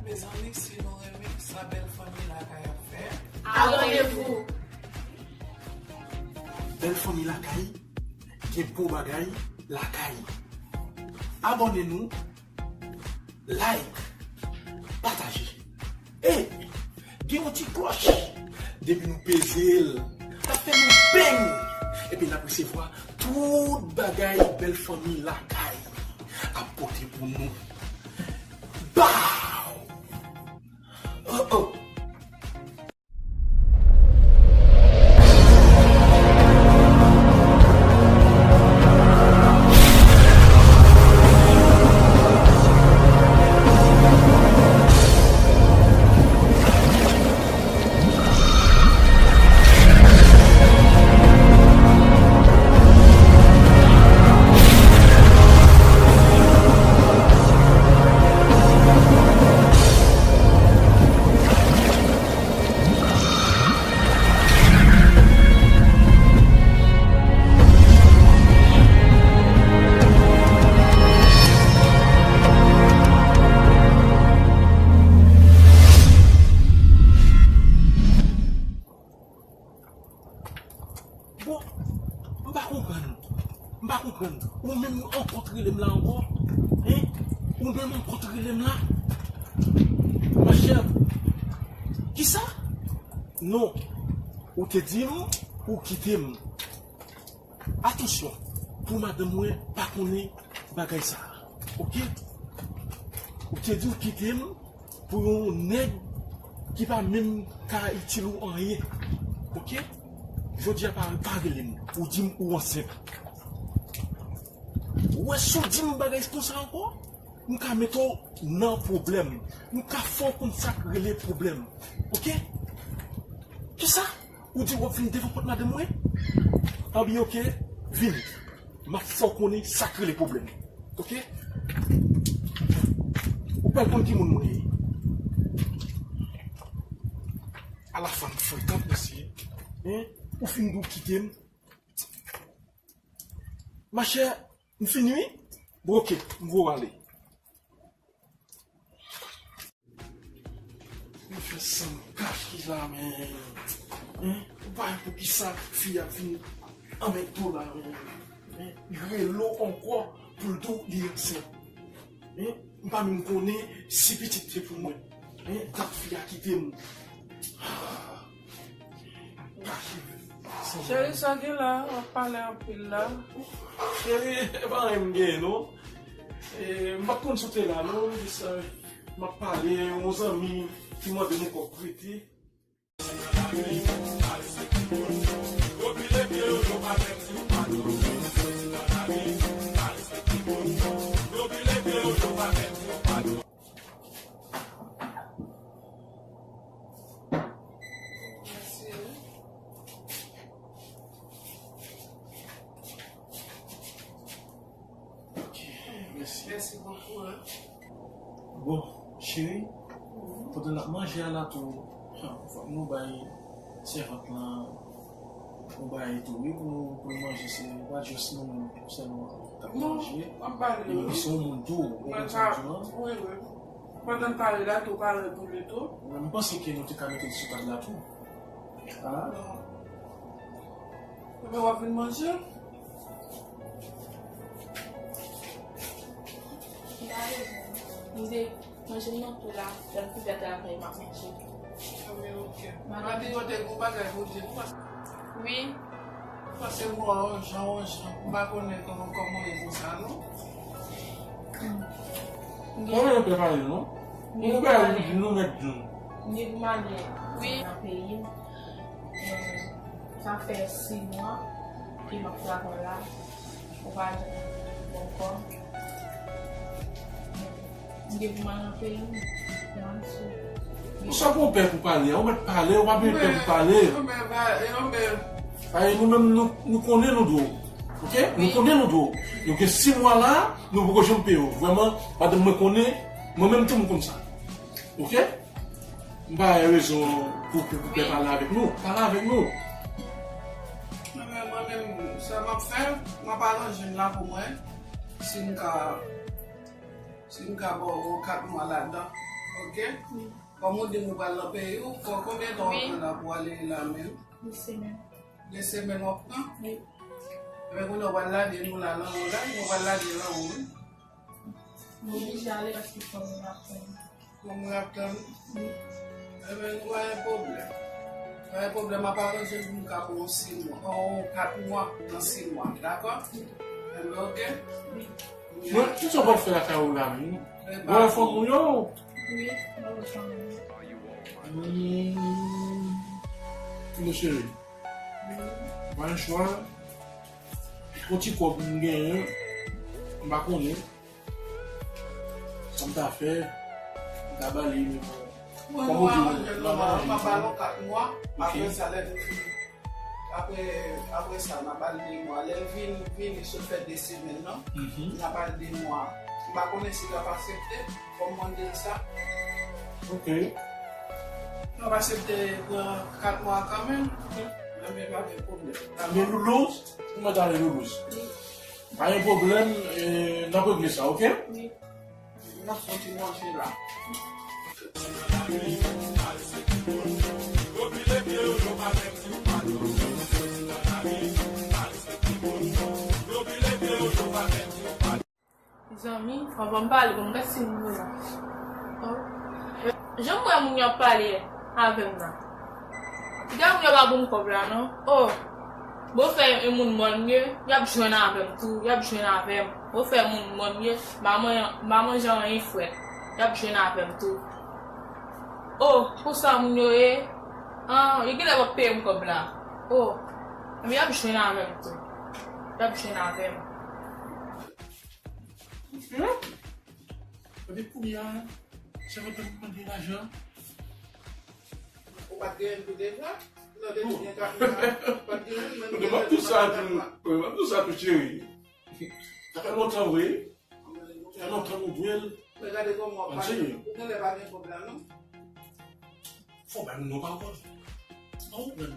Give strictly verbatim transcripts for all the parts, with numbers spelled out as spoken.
Mezanmi, si nou renmen sa Bèl Fanmi Lakay ap fè, abonnez-vous. Bèl Fanmi Lakay, gen bon bagay lakay. Abòne nou, like, pataje. E gen yon ti klòch. Depi nou peze l, l ap fè nou beng. Epi n ap resevwa tout bagay Bèl Fanmi Lakay ap pote pou nou. Baw! Oh, oh. Bon, m pa konprann. M pa konprann. Ou menm ankò t rele m la ankò? Hein? Ou menm ankò t rele m la? Monchè, kisa? Non. Ou te di m ou kite m. Atansyon, pou madanm mwen pa konnen bagay sa a. Oke? Ou te di w kite m pou yon nèg ki pa menm ka itil ou anyen. Oke? Jodi a pa, pa rele m. Ou di m ou ansent. Ou wè si w di m bagay konsa ankò, m ka mete w nan pwoblèm. M ka fè w konn sa k rele pwoblèm. Oke? Kisa? Ou di w ap vin devan pòt madanm mwen? Anben oke, vini. M ap fè w konnen sa k rele pwoblèm. Oke? Ou pral konn ki moun mwen ye. Ala fanm frekan mesye. Hein? Ou fin di w kite m. Machè, m fini wi. Bon, oke, m voye w ale. Mwen fè san m kache la, men. Hein? Ou pa wè poukisa fi a vin anmède w la, men. Hein? Li rele w ankò pou l di w li ansent. Hein? M pa menm konnen si pitit se pou mwen. Hein? Dat fi a kite m. Ah. Cheri, sa gen la? W ap pale anpil la. Cheri, e pa anyen m genyen, non. E, m pa t konn si w te la, non. Jis, e, m ap pale, yon zanmi ki mande m yon kòb prete. Ok, mèsi. Mèsi bokou, hein. Bon, cheri, pandan n ap manje a la tou, fòk nou bay sèvant lan yon bagay tou, wi, pou nou, pou nou manje, se pa jis nou menm sèlman k ap manje. Non, m ap pale, wi. Epi se yon moun tou, ou konprann sa m di w lan? Wi, wi. Pandan n pale la, tou pale pou li tou. Mwen, m panse ke nou te ka mete l sou tab la tou. Ah. Ebyen, w ap vin manje? M pa bezwen. M te manje m nan tou la, lè m fin fè travay, m ap manje. Ebyen, ok. Mwen di yo te gon bagay pou di m. Wi. Pase m wè w jan w jan, m pa konnen kòman, kòman w ye konsa, non. Kòman yo te pale, non? Ou pa di nou mèt di nou. M gen pou m ale nan peyi m. Sa fè sis mwa ke m ap travay la. Ou pa janm ban m kòb. M gen pou m al nan peyi m. Nan sou. Ou sa pou pè pou pale, ou mèt pale, ou pa bezwen pè pou pale. Anben, anben, anben. Paske nou menm, nou, nou konnen nou dwe w. Ok? Nou konnen nou dwe w. Nou gen sis mwa la, nou poko janm peye w. Vrèman, madanm mwen konnen, mwen menm tou m konn sa. Ok? M pa gen rezon pou, pou, pou pè pale avèk nou. Pale avèk nou. Mwen menm, mwen menm, sa m ap fè, m ap aranje m la pou mwen. Si m ka, si m ka ba w kat mwa ladan. Ok? Wi. Kòm ou di m ou pral nan peyi w, kon-, konbyen tan w ap pran la pou w ale la menm? De semèn. De semèn w ap pran? Wi. Ebyen, kounye a w pral lage nou la, lan ou la, nou pral lage lan ou, wi. M oblije ale paske fanmi m ap tann. Fanmi w ap tann? Wi. Ebyen, nou pa gen pwoblèm. Pa gen pwoblèm, m ap aranjel pou m ka pran yon sis mwa, yon kat mwa nan sis mwa, dakò? Wi. Ebyen, ok? Wi. Mwen, kisa w pral fè lakay ou la menm? Mwen, fanmi w yo? Wi, mwen fanmi m. Hmm. Mon cheri. Mwen chwa. Yon ti kòb m genyen, m pa konnen. Sa m ta fè, m ta ba li, men bon. Mwen, kòm ou di, nou aranje l nòmal, m ap ba l yon kat mwa, apre sa, lè nou fini. Apre, apre sa, n a ba l de mwa. Lè l vin, vini sot fè de semèn nan, n a ba l de mwa. M pa konnen si l ap aksepte, fò m mande l sa. Ok. L ap aksepte pran kat mwa kanmenm, ebyen, pa gen pwoblèm. Men Loulous, kòman w ta rele Loulous? Wi. Pa gen pwoblèm, eh, n ap regle sa, ok? Wi. N ap fè yon ti manje la. Mezanmi, anvan m pale, bon, m gad si moun yo la. Oh. Jan m wè moun yo ap pale avè m nan. Piga moun yo pa ban m kòb la, non. Oh. Bon, fè yon moun mòn ye, y ap jwenn avè m tou, y ap jwenn avè m. Bon, fè moun mòn ye, m pa manje, m pa manje anyen frèt, y ap jwenn avè m tou. Oh, konsa moun yo ye? Ah, yo genlè p ap peye m kòb la. Oh, men y ap jwenn avè m tou. Y ap jwenn avè m. Hmm? Epi kounye a, sèvant lan mande lajan. Ou pa t genyen pou deja? Non, depi gen kat mwa, pa t genyen, men nou gen kat mwa. M ap di sa tou, m ap di sa tou, cheri. Sa fè lontan, wi. Sa fè lontan nou dwe l. Men gade kòman w ap pale. Ou genlè pa gen kòb la, non? Fò w bay moun nan pawòl. Non, men.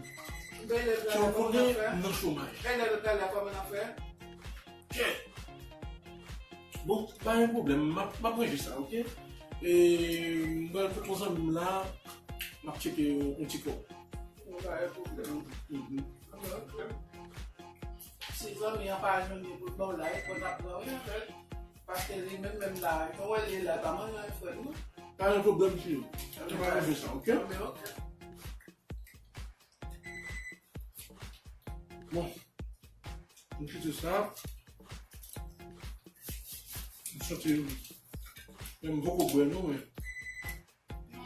Kè w konnen m nan chomaj. Kè. Bon, pa gen pwoblèm. M ap, m ap ranje sa, ok? E, m pral kote yon zanmi m la. M ap tcheke yon, yon ti kòb. Bon, pa gen pwoblèm. Mhm. Ok. Si zanmi an pa jwenn li pou l ba w la, e fò n ap pran, wi, anfèt. Paske li menm, menm la, jan w wè li la, pa manje anyen frèt, non. Pa gen pwoblèm, cheri. Nou pa regle sa, ok? Anben, ok. Bon. M kite sa. M soti. Men m poko bwè, non, men.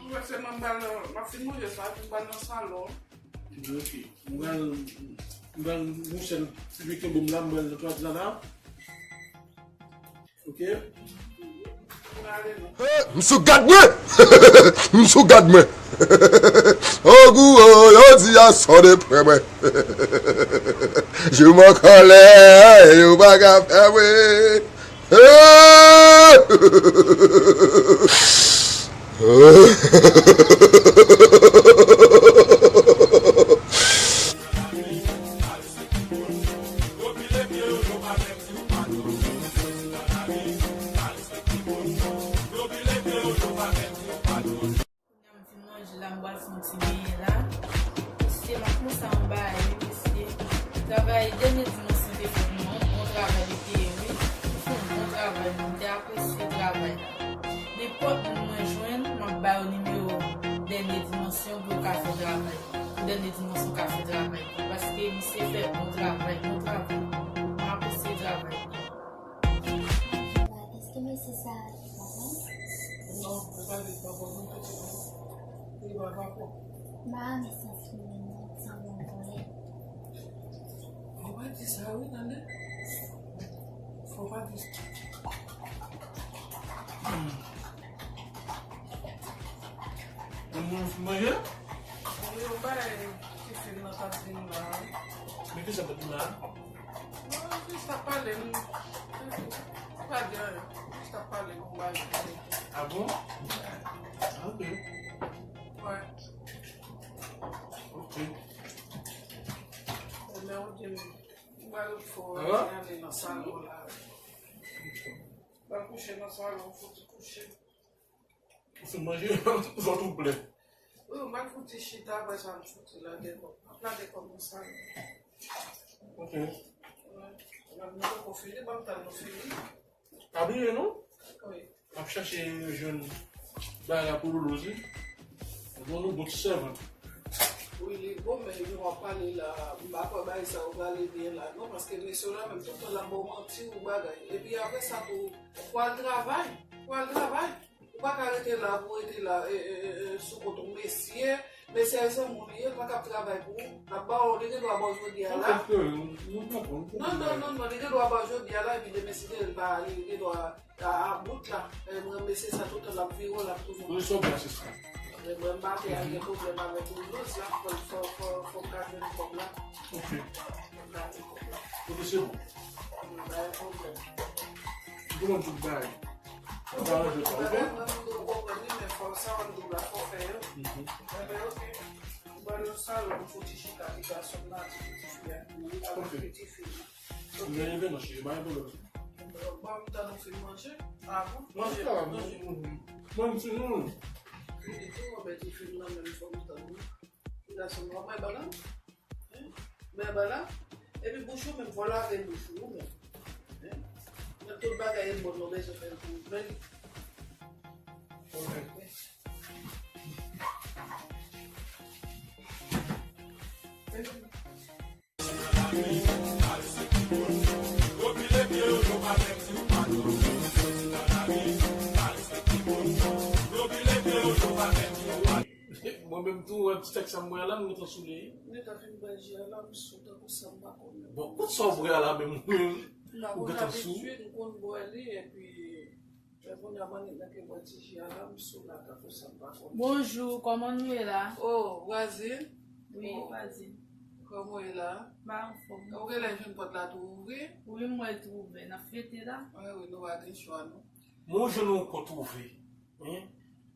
Mwen sèlman m pral nan, m ap fin manje sa, epi m pral nan salon. Ok. M pral, m pral yon sèl, epi kenbe m la, m pral nan twalèt la, la. Ok. M ale non. M sou gad mwen! M sou gad mwen! Ogou, oh, yo di a sò de prè mwen. Je m an kòlè, yo pa ka fè mwen. Kounye a m fin manje la, m pral fè yon ti benyen la. Paske m ap konsa anba a, wi, mesye. Travay dènye dimanch te fè pou mwen, bon travay li te ye, wi. Ou fè yon bon travay, mwen te apresye travay. Nenpòt moun mwen jwenn, m ap ba yo nimewo dènye dimanch pou yo ka fè travay. Pou dènye dimanch yo ka fè travay. Paske misye fè bon travay, bon travay. Mwen apresye travay. Èske mesye sa a li pa bon? Non, li pa bon, non, pitit mwen. Li pa, pa bon. M pa renmen sans li menm, non, li sanble yon vòlè. Fò w pa di sa, wi, tande. Fò w pa di sa. Hmm. Mwen, mwen fin manje? Wi, yon bagay ki fim nan t ap di m la, wi. Men kisa t ap di m la? Non, jis ap pale, m, m pa di anyen. Jis ap pale, m pa di anyen. Ah bon? Ah, ok. Wè. Ok. Ebyen, ou di m, m pral fò, ale nan salon la. M pral kouche nan salon, fouti kouche. Sou manje, vant ou plen. Wi, m al fouti chita, apre sa, m fouti lage kò m. M ap lage kò m konsa. Ok. Wi. M ap mete konfini, ban m tann nou fini. Abiye, non? Wi. M ap chache jwenn bagay la pou Loulou, wi. Bon, nou bon ti sèvant. Wi, li bon, men jan w ap pale la, m pa kwè bagay sa yo prale byen la, non, paske mesye w la menm, tout tan l ap ba w manti ou bagay. Epi apre sa tou, pou al travay, pou al travay. Ou pa ka rete la pou rete la, e, e, e, e, sou kont yon mesye. Mesye a se moun li ye, pa k ap travay pou ou. L ap ba w, li gen dwa ba w jodi a la. Non, non, non, non, li gen dwa ba w jodi a la, epi demen si Dye vle, li pa, li gen dwa a, a bout la. E, mwen, mesye sa, tout tan l ap vire w, l ap tounen. Mwen, m pa te al gen pwoblèm avèk yon dòz la, fò, fò, fò, fò m ka jwenn kòb la. Ok. Fò m ka jwenn kòb la. Ok, se bon. M pa gen pwoblèm. M konprann tout bagay. Ou pa ranje sa, ou konprann? Mwen, mwen, mwen konprann li, men fò sa, mwen di w la, fò fè yo. Mhm. Enben, ok. Mwen pral nan salon, m fouti chita, ti gason m la, ti fi a, mwen pral fè ti fi. Ok. Mwen leve non, cheri, pa gen pwoblèm. Bon, m tann ou fin manje. A bon? Manje, manje. Manje, manje. Mwen, m ti nou. Li di tou, mwen, ti fi m nan, men fò m tann li. Ti gason m, mwen, banan. Hein? Men banan. Epi bouch ou menm, fò lave bouch ou, ou menm. Hein? Men tout bagay e bon, nou bezwen fè l pou ou. Men, ok. Mwen menm tou, wè ti tèks sa m wè la, m gentan soule. M gentan fin bwè ji a la, m sou tankou sa m pa konnen. Bon, kot sa w bwè a la menm, ou menm? Ou gentan sou? M konn bwè li, epi, men kounye a m annik mete bwè ti ji a la, m sou la tankou sa m pa konnen. Bonjou, kòman nou ye la? Oh, vwazin? Wi, vwazin. Kòman w ye la? M anfòm. Ou genlè jwenn pòt la tou ouvri? Wi, m wè l tou ouvè. N ap fete la. Wi, wi, nou pa gen chwa, non. Mwen jwenn yon pòt ouvè. Hein?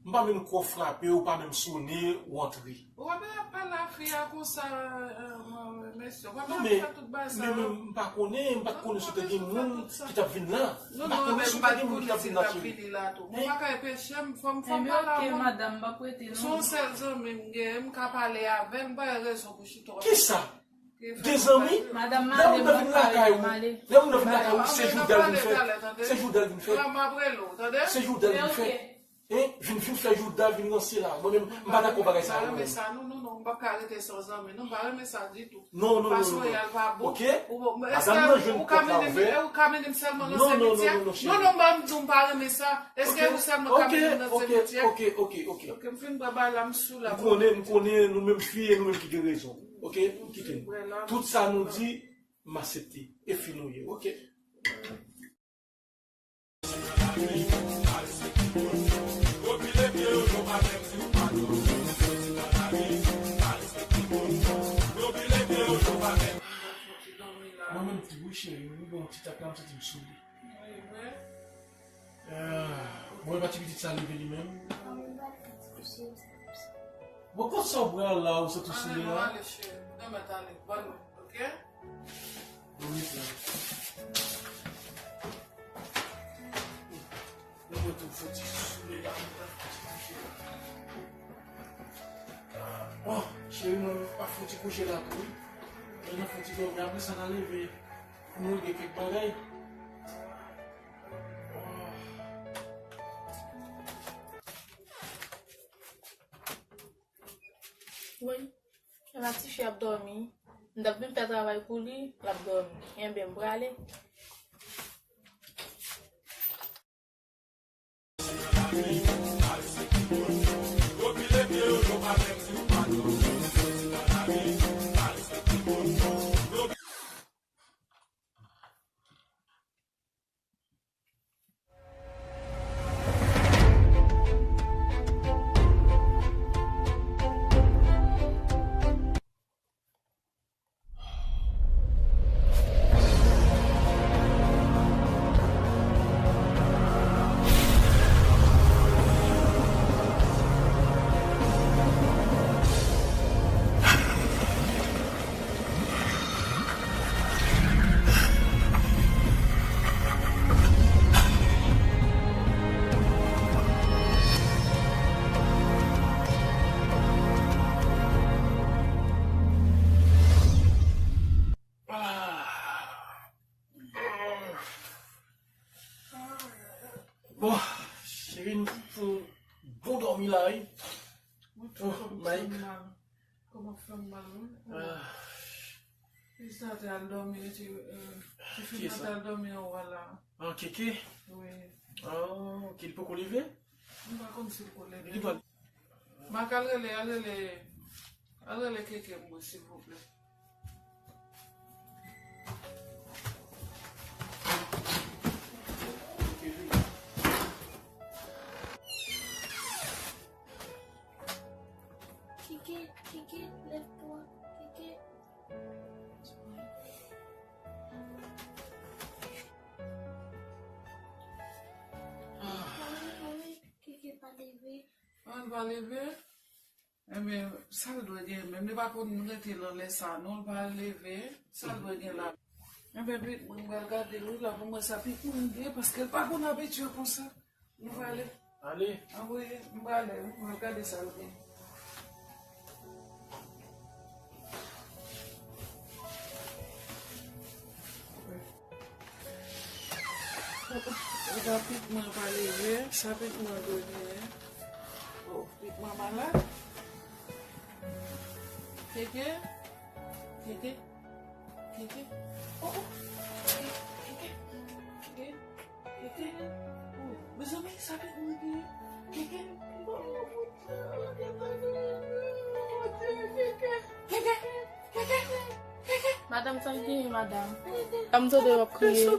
M pa menm kwè w frape, ou pa menm sone, ou antre. Ou pa ap pale a fi a konsa, euh, mesye. Ou pa menm fè tout bagay sa yo. Non, men, men, men m pa konnen, m pa t konnen si w te gen moun ki t ap vin la. M pa t konnen si w te gen moun ki t ap vin la, cheri. Hein? Ou pa ka anpeche m, fò m, fò m pale avè w. Enben, ok, madanm, m p ap rete, non. Se yon sèl zanmi m genyen, m ka pale avè l, m pa gen rezon pou chita. Kisa? De zanmi? Lè moun nan vin lakay ou, lè moun nan vin lakay ou, se jouda l vin fè. Se jouda l vin fè. Se jouda l vin fè. Hein? Vin, vin fè jouda, vin ranse la. Mwen menm, m pa dakò bagay sa yo, mwen menm. Non, non, non, m p ap ka rete san zanmi, non, m pa renmen sa ditou. Non, non, non, non. Fason y al pa bon. Ok. Madanm nan jwenn pòt la ouvè. Ou ka mennen m sèlman nan simityè? Non, non, non, non, cheri. Non, non, m pa, m pa renmen sa. Èske ou sèlman ka mennen m nan simityè? Ok, ok, ok, ok. Ok, m fin bwè bagay la, m sou la. M konnen, m konnen nou menm fi e nou menm ki gen rezon. Ok, kite m. Tout sa nou di, m aksepte. E fi nou ye, ok? Mwen menm tou wi cheri, m gen yon ti tak la, m santi m soule. Ah, bon, e pa ti pitit sa leve li menm? Bon, kot sa w pral la, ou sot ou soule la? Ale, ale, cheri. Ou te mèt ale. Bòn nwit, ok? Bòn nwit la. Mwen tou fouti soule la. Bon, cheri, mwen pa fouti kouche la tou wi. Mwen fouti dòmi, apre sa n a leve. Pou nou regle kèk bagay. Wi. E la tifi ap dòmi. M t ap vin fè travay pou li, l ap dòmi. Enben, m prale. Wi la, wi. Mwen tou Oh, kòm Mike. Fè m mal. Kòman fè m mal, wi. Ah. Pis la te al dòmi, ti, euh, ti fi nan te al dòmi anwo a la. Ah, Keke? Wi. Ah, ok, li poko leve? M pa konn si l ko leve. Li pral. M a ka al rele, al rele, al rele Keke pou mwen, silvouplè. Keke, Keke, lèv twa, Keke. Keke pa leve. Ah, l pa leve? Enben, sa l dwe gen menm? Li pa konn rete nan lè sa, non, l pa leve. Sa l dwe gen la? Enben, pitit mwen, m pral gade wi la pou mwen sa pitit mwen ye, paske l pa konn abitye konsa. Nou prale. Ale. Anvoye, m prale, wi. M ap gade sa l gen. Sa pitit mwen pa leve, sa pitit mwen dwe genyen. Oh, pitit mwen malad. Keke? Keke? Keke? Oh, oh. Keke? Keke? Keke? Keke? Oh, mezanmi, sa pitit mwen genyen? Keke? Oh, mon Dieu, Keke? Keke? Keke? Keke? Madanm, sa w genyen, madanm? Madanm, tande w ap kriye.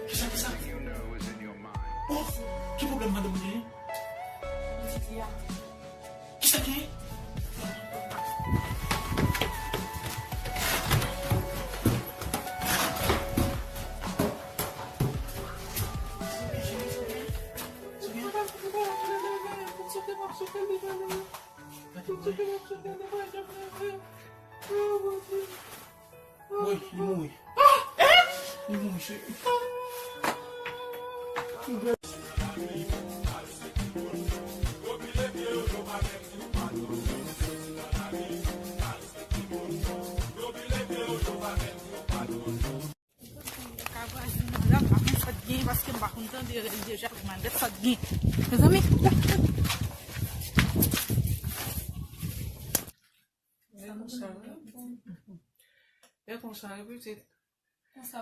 Kisa, kisa? Oh, ki pwoblèm madanm ou genyen? Pitit li a. Kisa genyen? Wi, li mouri. Li mouri, cheri. Ka vwazen nan la, m pa konn sa k gen, paske m pa konn tande rèl deja, pou m al gad sa k gen. Mezanmi. E konsa, wi. E konsa, wi, pitit.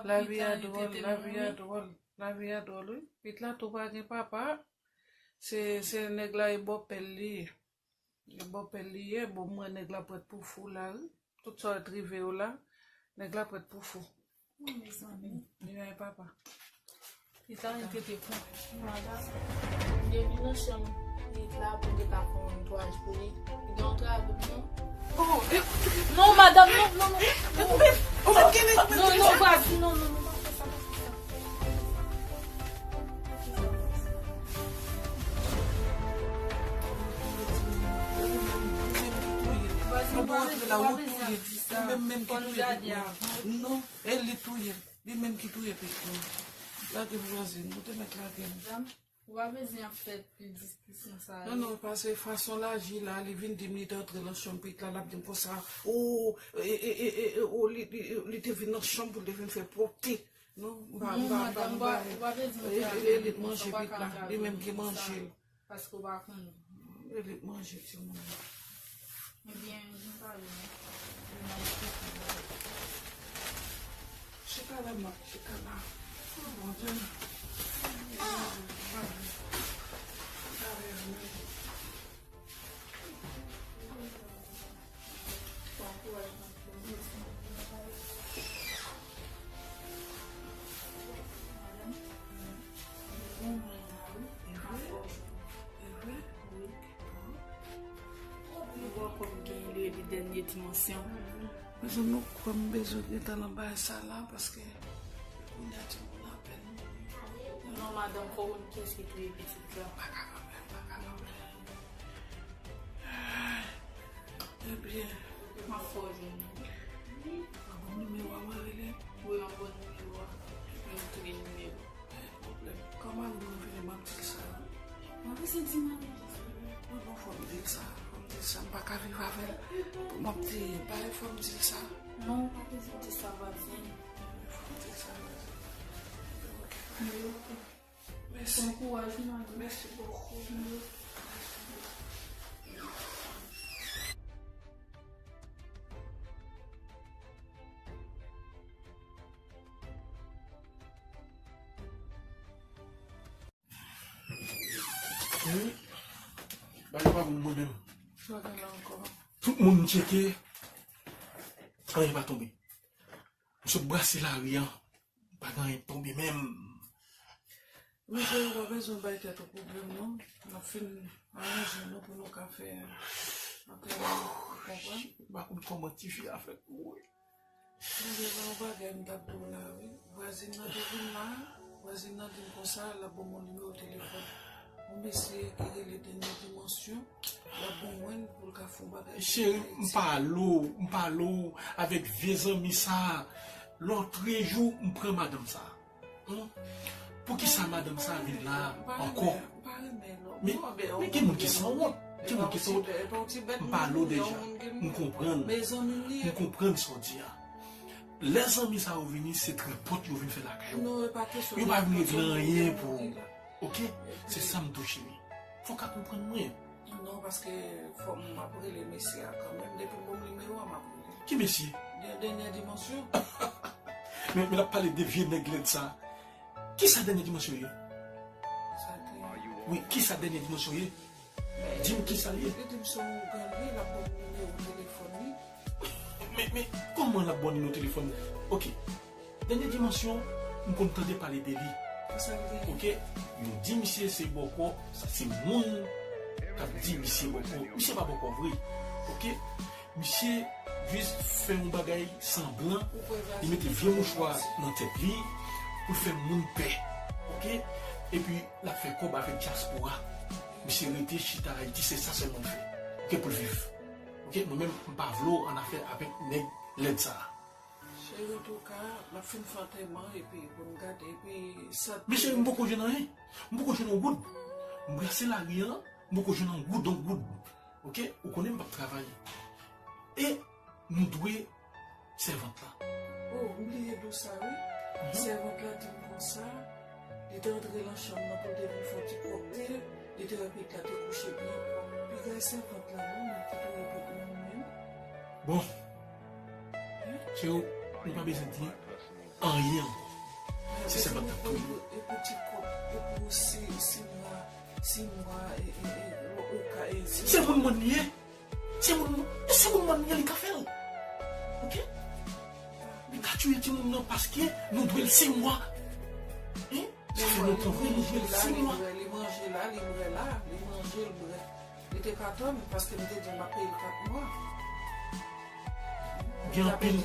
Lavi a dwòl, lavi a dwòl, lavi a dwòl, wi. Pitit la tou pa gen papa. Se, se nèg la e bòpè l li ye. E bòpè l li ye, bon, mwen nèg la prèt pou fou la, wi. Tout sa w rive yo la, nèg la prèt pou fou. Non, mezanmi. Li bay papa. Li ta enkyete pou madanm. Depi nan chanm li la pou li ta fè yon netwayaj pou li. Li gen yon travay non. Oh, e, non, madanm, non, non, non. Non, non, vwazin, non, non, non, pa fè sa, pa fè sa. Vwazin, vwazin, vwazin. Li menm menm ki touye pitit mwen. Non, e li touye. Li menm ki touye pitit mwen. Lage m vwazin, nou te mèt lage m. Dam, ou pa bezwen ap fè pil diskisyon sa yo. Non, non, paske fason l aji la, li vin di m li te antre nan chanm pitit la, l ap di m konsa, o, e, e, e, e, o, li, li, li te vin nan chanm pou l te vin fè pwòpte. Non, m pa, m pa, m pa, m pa. Ou pa bezwen fè afè moun konsa, ou pa ka antre nan chanm moun konsa. Li menm ki manje l. Paske w pa konnen. Li manje timoun nan. Ebyen, vin pale non. Vin al esplike nou. Chita la, m ap chita la. Oh, Bondye. Mezanmi, ou kwè m bezwen gentan nan bagay sa la, paske kounye a timoun apèn mouri. Non, madanm, fò w konn kiyès ki touye pitit la. M pa ka kanpe, m pa ka kanpe. Ebyen, m ap fè w jwenn li. Yon bon nimewo a mwen rele? Wi, yon bon nimewo a. Ebyen, m te gen nimewo. Pa gen pwoblèm. Kòman nou revini m ap di l sa? Mwen bezwen di m ap di l sa. Mwen bon, fò m di l sa. Fò m di l sa. M pa ka viv avè l. Pou m ap di, pa fò m di l sa. Non, ou pa bezwen di sa, vwazen. Fò m di l sa, vwazen. Ok. Mèsi. Bon kouraj, madanm. Mèsi bokou. Wi. Bagay pa bon mwen menm. Sa gen la ankò? Tout moun m tcheke, anyen pa tonbe. M sot brase lari an, pa gen anyen k tonbe menm. Mesye, ou pa bezwen bay tèt ou pwoblèm non. N ap fin aranje nou pou nou ka fè antèman an, ou konprann? M pa konn kòman tifi a fèk mouri. Mwen gen yon bagay m t ap di w la, wi. Vwazin nan te vin la, vwazin nan di m konsa, l ap ban m yon nimewo telefòn. Yon mesye ki rele Dènye Dimansyon, l ap ban mwen l pou l ka fè yon bagay pou Cheri, m pale w, m pale w avèk vye zanmi sa a. Lòtrejou, m pran madanm sa a. Hmm? Poukisa madanm sa a vin la ankò? Men, men gen moun ki sanwont. Gen moun ki sanwont. M pale w deja. M konprann. M konprann sa w di a. Lè zanmi sa yo vini, se tripòt yo vin fè lakay ou. Yo pa vin regle anyen pou ou. Ok? Se sa m tou cheri. Fò w ka konprann mwen. Non, paske fò m ap rele mesye a kanmenm. Depi m bon nimewo a, m ap rele. Ki mesye? Dènye Dimansyon. Men, men l ap pale de vye nèg lèd sa. Kisa Dènye Dimansyon ye? Sa te. Wi, kisa Dènye Dimansyon ye? Di m kisa l ye. Li di m se yon ougan li ye, l ap ban m nimewo telefòn li. Men, men, kòman l ap ban w nimewo telefòn li? Ok. Dènye Dimansyon, m konn tande pale de li. Kisa l genyen? Ok. Yo di misye se bòkò, sa se moun k ap di misye bòkò. Misye pa bòkò vre. Ok. Misye jis fè yon bagay sanblan, li mete vye mouchwa nan tèt li pou l fè moun pè. Ok? Epi l ap fè kòb avèk dyaspora. Misye rete chita Ayiti, se sa sèlman l fè. Ok, pou l viv. Ok, mwen menm, m pa vle w annafè avèk nèg lèd sa a. Cheri, antouka, m ap fin fè antèman epi pou n gade, epi sa. Men cheri, m poko jwenn anyen. M poko jwenn yon goud. M brase lari an, m poko jwenn yon goud, yon goud. Ok? Ou konnen m p ap travay. E nou dwe sèvant la. Oh, m bliye di w sa, wi. Mhm. Sèvant la di m konsa, li te antre nan chanm nan pou l te vin fè yon ti pwòpte, li te wè pitit la te kouche byen pwòp. Piga sèvant la, non, men ki touye pitit mwen menm. Bon. Cheri, nou pa bezwen di anyen ankò. Se sèvant la touye. E pou ti kòb, e pou si, si mwa, si mwa, e, e, e, o, o ka, e, si. Se moun mòn li ye. Se moun, se moun mòn li ye, li ka fè l. Ok? Li ka touye timoun nan paske nou dwe l sis mwa. Hein? Sa fè lontan vre, nou dwe l sis mwa. Li manje la, li bwè la, li manje, l bwè. Li te ka tann, paske m te di m ap peye l kat mwa. Gen anpil,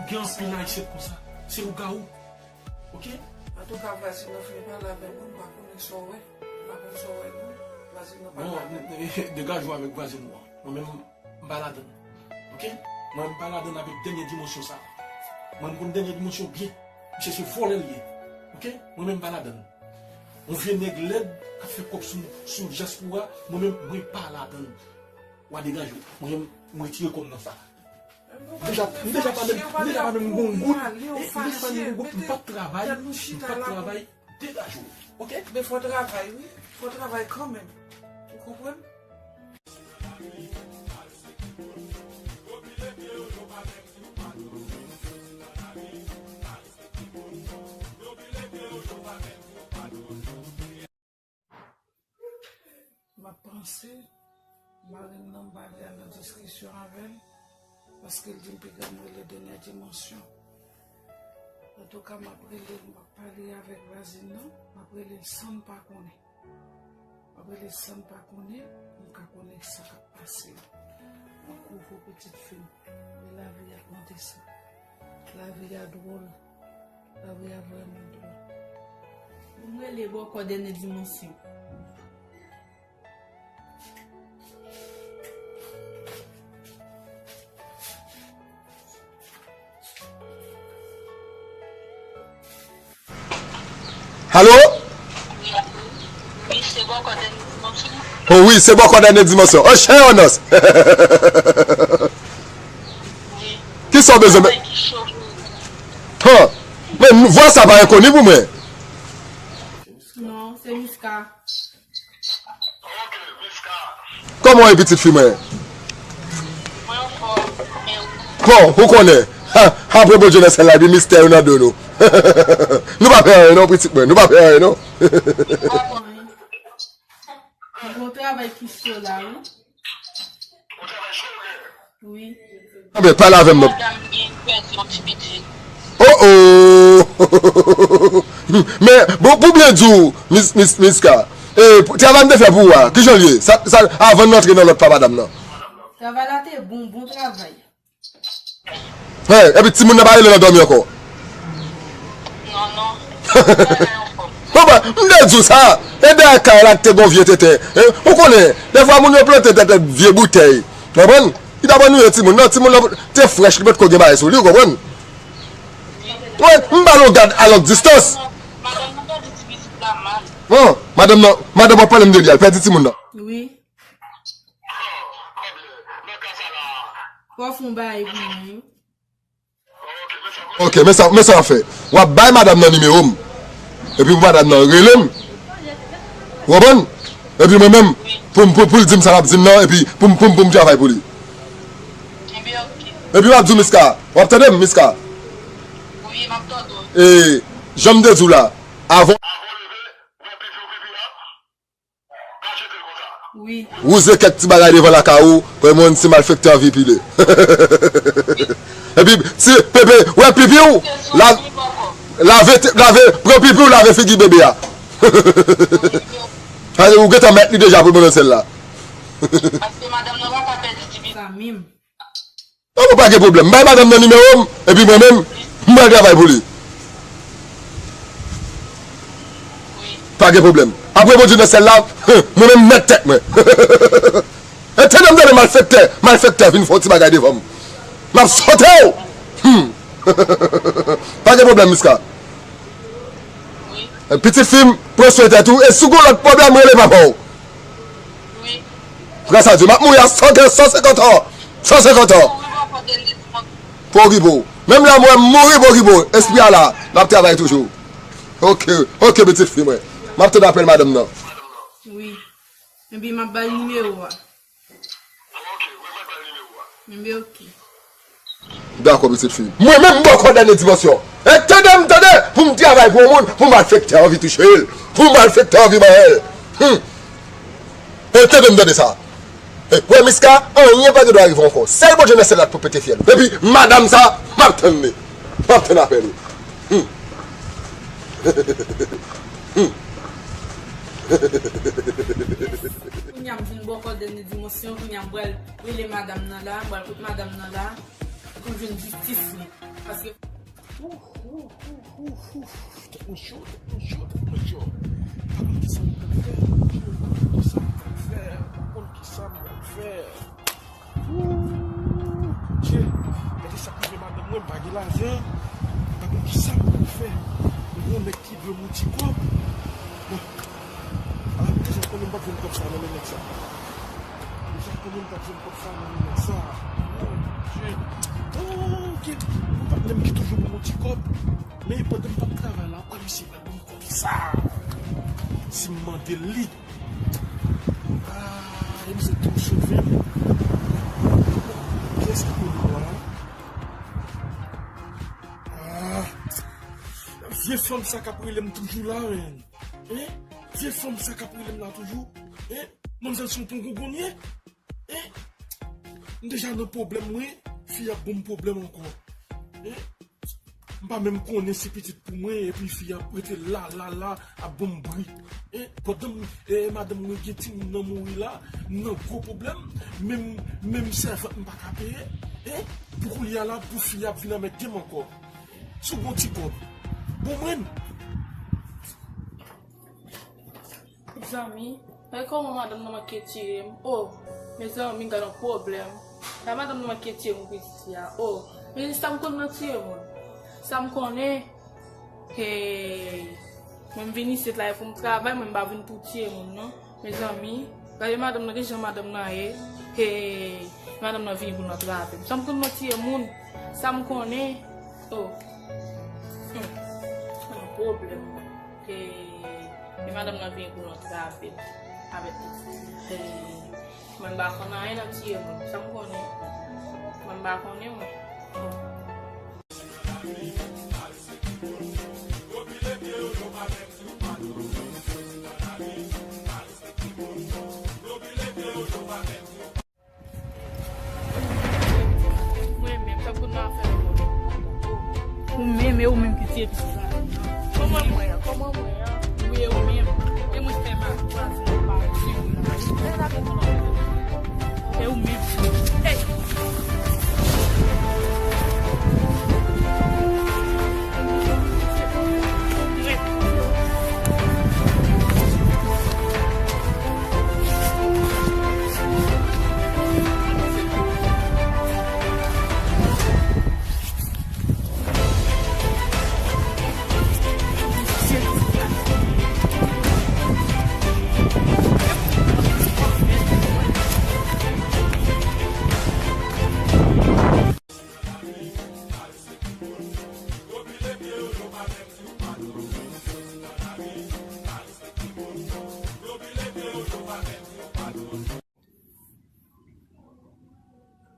gen anpil Ayisyen konsa. Se lougawou. Ok? Antouka, vwazin nan fin pale avè mwen, m pa konnen sa w wè. M pa konn sa w wè, non. Vwazin nan pale avè mwen. Bon, degaje w avèk vwazin ou an. Mwen menm, m pa ladann. Ok? Mwen, m pa ladann avèk Dènye Dimansyon sa. Mwen, m konn Dènye Dimansyon byen. Misye se vòlè l ye. Ok? Mwen menm, m pa ladann. Yon vye nèg lèd k ap fè kòb sou, sou dyaspora, mwen menm, mwen pa ladann. W a degaje w. Mwen menm, m retire kò m nan sa. M deja, m deja pa menm, m deja pa menm gon goud. E, m deja pa menm gon goud, m p ap travay, m p ap travay. Degaje w. Ok? Men fò travay, wi. Fò travay kanmenm. Ou konprann? M ap panse, mari m nan m pa vle al nan diskisyon avè l, paske l di m piga m rele Dènye Dimansyon. Antouka, m ap rele l, m ap pale avèk vwazin nan, m ap rele l san m pa konnen. M ap rele l san m pa konnen, pou m ka konnen sa k ap pase. M ap kouvri pitit fi m. Men lavi a konte sa. Lavi a dwòl. Lavi a vrèman dwòl. Pou m rele bòkò Dènye Dimansyon. Alo? Wi, se bòkò dènye dimansyon. O wi, se bòkò dènye dimansyon. O chè Onos. Wi. Kisa w bezwen? Travay ki cho. Hàn. Men vwa sa pa enkoni pou mwen. Non, se Miska. Kòman w ye pitit fi mwen? Mwen anfòm, men ou? Bon, ou konnen. Ha, apre Bondye nan syèl la, epi mistè yo nan do nou. Nou pa pè anyen non, pitit mwen, nou pa pè anyen non. Ou pa pè anyen. Mwen gon travay ki cho la, wi. Wi. Anben, pale avè m non. Madanm gen pèdi yon ti pitit. Oh oh! Men, bon, pou byen di w, Mis, Mis, Miska, e, pou, travay m te fè pou ou a, kijan l ye? Sa, sa, avan n antre nan lòt pa madanm nan. Travay la te bon, bon travay. Hey, epi timoun nan pa rele nan dòmi ankò. Non, non. Bon, bon, m te di w sa. E dèyè kay la te gon vye tenten. E, ou konnen, dèfwa moun yo plante tenten vye boutèy. Konprann? Li t ap annuiye timoun nan. Timoun nan te frèch, li potko gen bagay sou li, ou konprann? Wi, m ba l yon gad a long distans. Madanm nan pèdi ti pitit la mal. Bon, madanm nan, madanm w ap pale m de li a, l pèdi timoun nan. Wi. Fò w fè yon bagay pou mwen, wi. Ok, men sa, men sa w ap fè. W ap bay madanm nan nimewo m. Epi pou madanm nan rele m. Ou konprann? Epi mwen menm, pou m, pou, pou l di m sa l ap di m nan, epi pou m, pou m, pou m travay pou li. Epi w ap di w Miska. W ap tande m, Miska? Wi, m ap tande w. E, jan m te di w la, avan. Wi. Wouze kèk ti bagay devan lakay ou, premye moun se malfektè anvi pile. Epi, ti pepe, wè pipi w, la, lave, lave, pran pipi w, lave figi bebe a. Paske ou gentan mèt li deja pou l pran nan syèl la. Paske madanm nan pa ka pèdi ti pitit. Sa menm. An, bon, pa gen pwoblèm. Bay madanm nan nimewo m, epi mwen menm, m pral travay pou li. Pa gen pwoblèm. Apre Bondye nan syèl la, mwen menm mèt tèt mwen. E tande m tande malfektè, malfektè vin fè yon ti bagay devan m. M ap sote w. Hmm. Pa gen pwoblèm, Miska. Pitit fi m, pran swen tèt ou, e si w gen lòt pwoblèm, rele papa w. Gras a Dye, m ap mouri a san, san senkant an. San senkant an. Pou okipe w. Menm lè mwen mouri pou okipe w. Espri a la, n ap travay toujou. Ok, ok, pitit fi mwen. M ap tann apèl madanm nan. Wi. Epi m ap ba l nimewo a. Epi ok. Dakò, pitit fi. Mwen menm, m bò kò dènye dimansyon. E tande m, tande, pou m travay pou yon moun, pou malfektè anvi touche l, pou malfektè anvi manyen l. Hmm. E tande m, tande sa. E, wè, Miska, anyen pa gen dwa rive ankò. Sèl Bondye nan syèl la k pou pete fyèl ou. Epi, madanm sa, m ap tann li. M ap tann apèl ou. Hmm. Hmm. Kounye a m vin bò kò dènye dimansyon, kounye a m pral rele madanm nan la, m pral kot madanm nan la, pou l jwenn jistis li. Paske. Ouf, ouf, ouf, ouf, ouf. Tèt mwen cho, tèt mwen cho, tèt mwen cho. Pa konn kisa m pral fè, pa konn kisa m pral fè, pa konn kisa m pral fè. Ooh, Dye, gade sa k rive madanm mwen, m pa gen lajan, m pa konn kisa m pral fè. Mwen gen yon nèg ki dwe m yon ti kòb. Bon, ala m deja konnen m p ap jwenn kòb sa nan men nèg sa. M deja konnen m p ap jwenn kòb sa nan men nèg sa. Oh, Dye. Oh, ok. Yon patnè m ki toujou ban m yon ti kòb. Men pandan m p ap travay la, wè misye pral ban m kòb sa. Si m mande l li. Ah, e misye tou sove m. Kiyès ki konnen mwen la? Ah, vye fanm sa k ap rele m toujou la, men. Hein? Vye fanm sa k ap rele m la toujou. Hein? Manmzèl se yon pon gougonye. Hein? M deja nan pwoblèm mwen, fi ap ban m pwoblèm ankò. Hein? M pa menm konnen si pitit pou mwen, epi fi ap rete la, la, la, ap ban m bri. Hein? Pandan m, eh, madanm mwen gen timoun nan mouri la, m nan gwo pwoblèm, menm, menm sèvant m pa ka peye. Hein? Pou kounye a la, pou fi ap vin anmède m ankò. Si w gon ti kòb, bon mwen. Zanmi, gade kòman madanm nan manke tiye m. Oh, mezanmi, gade yon pwoblèm. Gade madanm nan manke tiye m pou pitit li a. Oh, men sa m konn nan tiye moun. Sa m konnen. Hey. Mwen m vin isit la e pou m travay, mwen m pa vin pou tiye moun non. Mezanmi, gade madanm nan, ki jan madanm nan ye. Hey, madanm nan vini pou l antrave m. Sa m konn nan tiye moun, sa m konnen. Oh. Hmm. Nan pwoblèm. Hey, e madanm nan vini pou l antrave m. Avèk, hey, mwen m pa konn anyen nan tiye moun. Sa m konnen. Mwen m pa konnen mwen. Mwen menm, tankou nan afè. Ou menm, e ou menm ki tiye pitit la. Kòman mwen an? Kòman mwen an? Wi, e ou menm. E mwen fè mal. Ou pa di mwen pa renmen ou la. Lè la gen pou nan. E ou menm. Hey!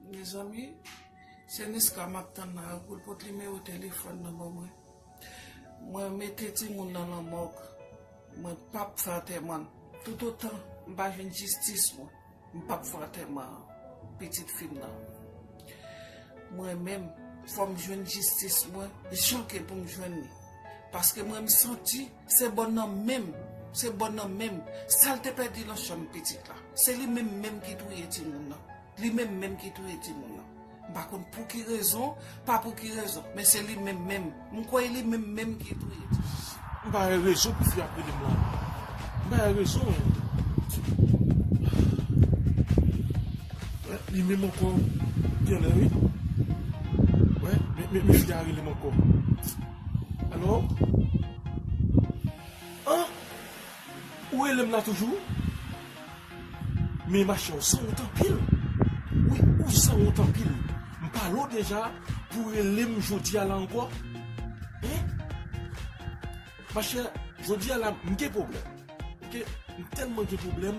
Mezanmi, se Niska m ap tann la pou l pot nimewo telefòn nan ban mwen. Mwen mete timoun nan nan mòg. Mwen p ap fè antèman l. Toutotan m pa jwenn jistis mwen, m p ap fè antèman pitit fi m nan. Mwen menm, fò m jwenn jistis mwen, jan ke pou m jwenn li. Paske mwen, m santi se bòn nan menm, se bòn nan menm, sa l te pèdi nan chanm pitit la. Se li menm menm ki touye timoun nan. Li menm menm ki touye timoun nan. M pa konn pou ki rezon, pa pou ki rezon, men se li menm menm. M kwè li menm menm ki touye timoun. M pa wè rezon pou fi ap rele m la. M pa wè rezon. Wè, li menm ankò. Genlè, wi. Wè, men, men, men fi a rele m ankò. Alo? An? Ou rele m la toujou? Men machè, ou sanwont anpil. Wi, ou sanwont anpil. M pale w deja pou w rele m jodi a la ankò. Hein? Machè, jodi a la, m gen pwoblèm. Oke? M tèlman gen pwoblèm,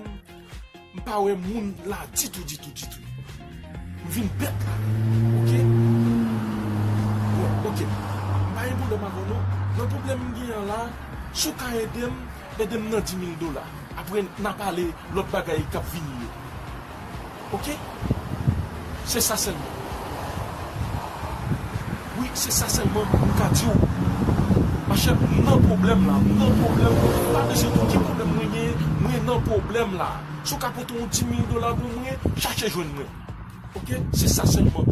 m pa wè moun la ditou, ditou, ditou. M vin bèt la. Oke? Bon, oke. M pa gen pwoblèm avè w non. Nan pwoblèm m genyen an la, si w ka ede m, ede m nan di mil dola. Apre, n a pale lòt bagay k ap vini yo. Oke? Se sa sèlman. Wi, se sa sèlman m ka di w. Machè, m nan pwoblèm la. M nan pwoblèm. M pa bezwen di w ki pwoblèm mwen genyen. Mwen nan pwoblèm la. Si w ka pote yon di mil dola pou mwen, chache jwenn mwen. Oke? Se sa sèlman.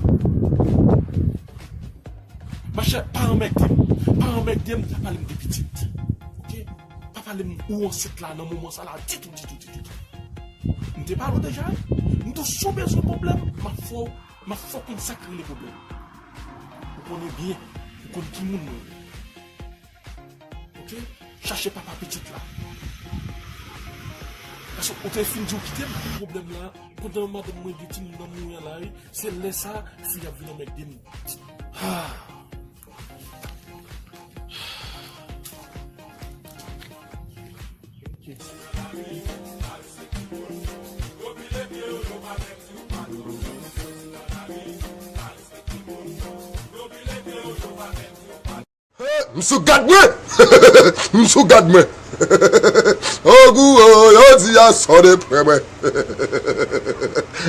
Machè, pa anmègde m. Pa anmègde m, pa pale m de pitit. Oke? Pa pale m ou ansent la nan moman sa la ditou, ditou, ditou, ditou. M te pale w deja, wi. M di w si w bezwen pwoblèm, m ap fè w, m ap fè w konn sa k rele pwoblèm. Ou konnen byen, ou konn ki moun mwen ye. Oke? Chache papa pitit la. Paske ou te fin di w kite m pou pwoblèm la, pandan madanm mwen gen timoun nan mouri an la, wi. Se lè sa, fi ap vin anmègde m. Ah. Hey, m sou gad mwen! M sou gad mwen! Ogou, oh, yo di a sò de pwen mwen.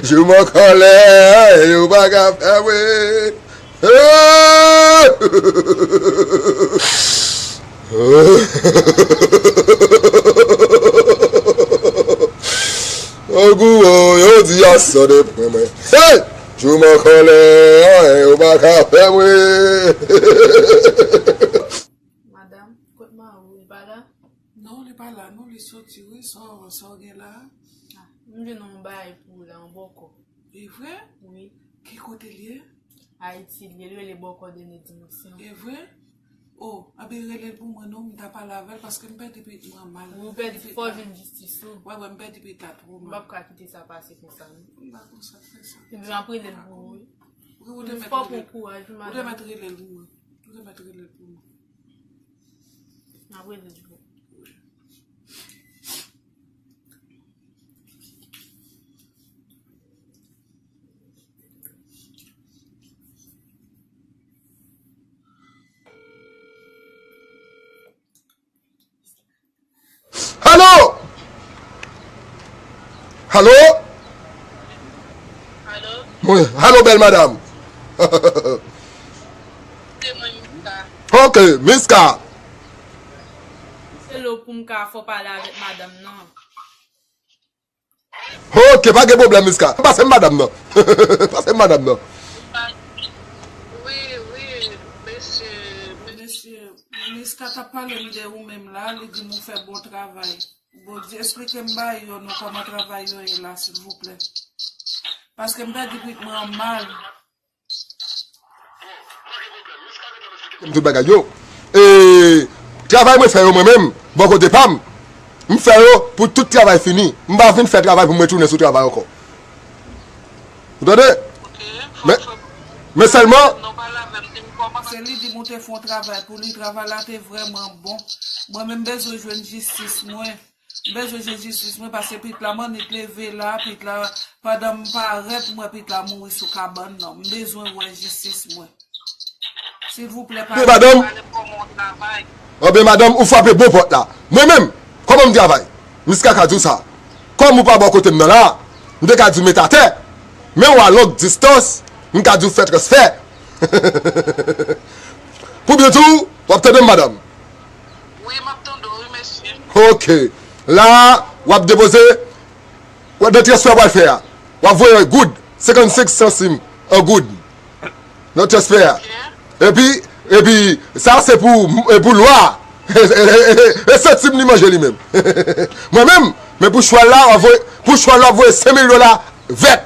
Jou m an kòlè, yo pa ka fè mwen. Hey! Ogou, oh, yo di a sò de pwen mwen. Hey! Jou m an kòlè, anyen yo pa ka fè mwen. Madanm, kot mari w, li pa la? Non, li pa la, non, li soti, wi, sa w, sa w gen la? Ah, m jwenn yon bagay pou ou la, yon bòkò. E vre? Wi. Ki kote l ye? Ayiti, li ye, li rele bòkò dènye dimansyon. E vre? Oh, anben rele l pou mwen non, m ta pale avè l paske m pèdi pitit mwen mal. Ou pèdi, fò w jwenn jistis ou. Wè, wè, m pèdi pitit la twò mal. M p ap ka kite sa pase konsa non. M pa konn sa k fè sa. Ebyen m ap rele l pou ou wi. Wi, ou te mèt rele l. Fò w pran kouraj wi madanm. Ou te mèt rele l pou mwen. Ou te mèt rele l pou mwen. M ap rele l pou ou. Alo? Alo? Alo? Wi, alo bèl madanm. Se mwen Miska. Ok, Miska. Hello, pou m ka fò pale avèk madanm nan. Ok, pa gen pwoblèm Miska. Pase m madanm nan. Pase m madanm nan. Wi, wi, mesye. Mesye, Miska t ap pale m de ou menm la, li di m ou fè bon travay. Bon, di, eksplike m bagay yo non, kòman travay yo ye la, silvouplè. Paske m pèdi pitit mwen an mal. M tout bagay yo. E, travay mwen fè yo mwen menm, bò kote pa m, m fè yo pou tout travay fini. M pa vin fè travay pou m retounen sou travay ankò. Ou tande? Men, men sèlman. Se li di m ou te fè yon travay pou li, travay la te vrèman bon. Mwen menm bezwen jwenn jistis mwen. M bezwen jwenn jistis mwen paske pitit la m annik leve la, pitit la, pandan m parèt m wè pitit la mouri sou kabann nan. M bezwen wè jistis mwen. Silvouplè, pale, pale pou mwen yon travay. Anben madanm, ou frape bon pòt la. Mwen menm, kòman m travay? Miska ka di w sa. Kòm ou pa bò kote m nan la, m te ka di w met atè. Men w a long distans, m ka di w fè transfè. Pou byen di w, w ap tande m madanm? Wi, m ap tande w, wi, mesye. Ok. La, w ap depoze, w ap nan transfè w pral fè a. W ap voye goud, senkannsenk santim an goud. Nan transfè a. Epi, epi, sa se pou, e pou lwa. E santim li manje li menm. Mwen menm, men pou chwal la, w ap voye, pou chwal la, w ap voye senk mil dola vèt.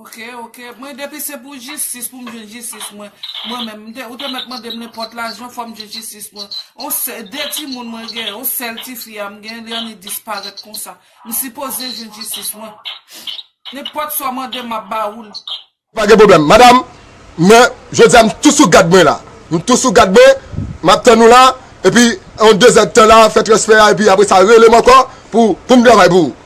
Ok, ok. Mwen depi se pou jistis, pou m jwenn jistis mwen. Mwen menm, m te, ou te mèt mande m nenpòt lajan, fò m jwenn jistis mwen. On sè, de timoun mwen gen, on sèl tifi a m gen, li annik disparèt konsa. M sipoze jwenn jistis mwen. Nenpòt sa w mande m, m ap ba ou l. Pa gen pwoblèm. Madanm, men, jodi a m tou sou gad mwen la. M tou sou gad mwen, m ap tann ou la, epi, yon dezèdtan la, fè transfè a, epi apre sa, rele m ankò pou, pou m travay pou ou.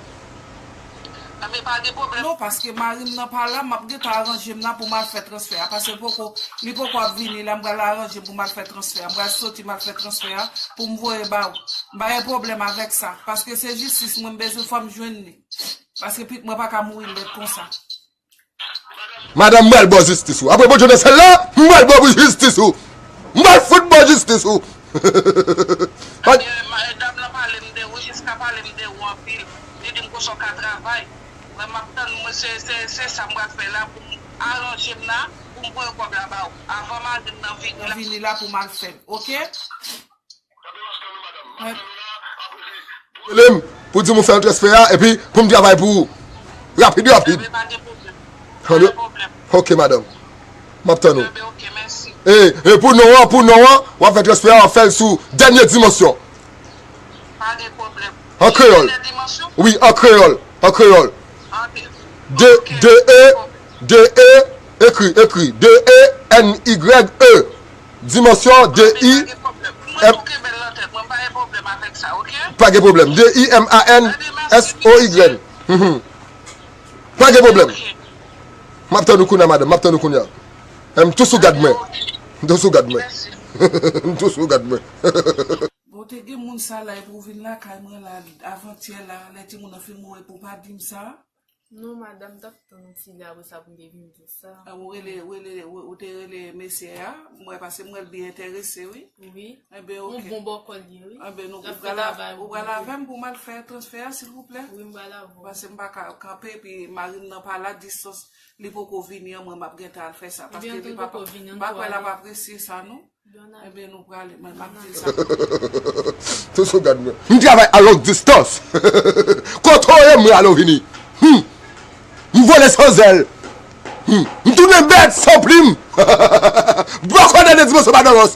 Anben pa gen pwoblèm non, paske mari m nan pa la, m ap gentan aranje m la pou m al fè transfè a, paske l poko, li poko ap vini la, m pral aranje m pou m al fè transfè a, m pral soti m al fè transfè a pou m voye ba ou. M pa gen pwoblèm avèk sa, paske se jistis mwen m bezwen, fò m jwenn li, paske pitit mwen pa ka mouri lèd konsa. Madanm, m pral ba w jistis ou. Apre Bondye nan syèl la, m pral ba w jistis ou. M pral fout ba w jistis ou. Ebyen, ma- dam lan pale m de ou, Jiska pale m de ou anpil. Li di m konsa w ka travay. Mwen, m ap tann, mwen, se, se, se sa m pral fè la pou m aranje m la, pou m voye kòb la ba ou. Avan mari m nan vini la. Vini la pou m al fè l, oke? Rele m pou di m ou fè yon transfè a, epi pou m travay pou ou. Rapid, rapid. Ebyen, pa gen pwoblèm. Pa gen pwoblèm. Ok, madanm. M ap tann ou. Ebyen, ok, mèsi. E, e pou non an, pou non an, w ap fè transfè a, w ap fè l sou Dènye Dimansyon. Pa gen pwoblèm. An kreyòl. Dènye Dimansyon? Wi, an kreyòl. An kreyòl. Ok. D, ok, D E, pa gen pwoblèm. D E, ekri, ekri. D E N Y E. Dimansyon, D I M. Mwen tou kenbe l nan tèt mwen, m pa gen pwoblèm avèk sa, oke? Pa gen pwoblèm. D I M A N S O Y. Mhm. Pa gen pwoblèm. Oke. M ap tann ou kounye a, madanm, m ap tann ou kounye a. M tou sou gad mwen. M tou sou gad mwen. M tou sou gad mwen. Bon, te gen moun sa la, epi w vin lakay mwen la, avantyè la, lè timoun nan fin mouri, epi w pa di m sa. Non, madanm, m t ap tann yon ti lè apre sa pou m te vin di w sa. A, ou rele, ou rele, ou, ou te rele mesye a, m wè, paske m wè l byen enterese, wi. Wi. Enben, oke. Yon bon bòkò l ye, wi. Enben, nou, ou pral avè m pou m al fè transfè a, silvouplè? Wi, m pral avè w. Paske m pa ka kanpe, epi mari m nan pa la, distans, li poko vini an, mwen, m ap gentan al fè sa. Paske li pa, m pa kwè l ap apresye sa, non. Enben, nou prale, mwen, m ap di l sa. Tou sou gad mwen. M travay a long distans. Kote w ye, m ale w vini. Hmm. M vole san zèl. Hmm. M tounen bèt san plim. Bòkò Dènye Dimansyon pa nan ròs.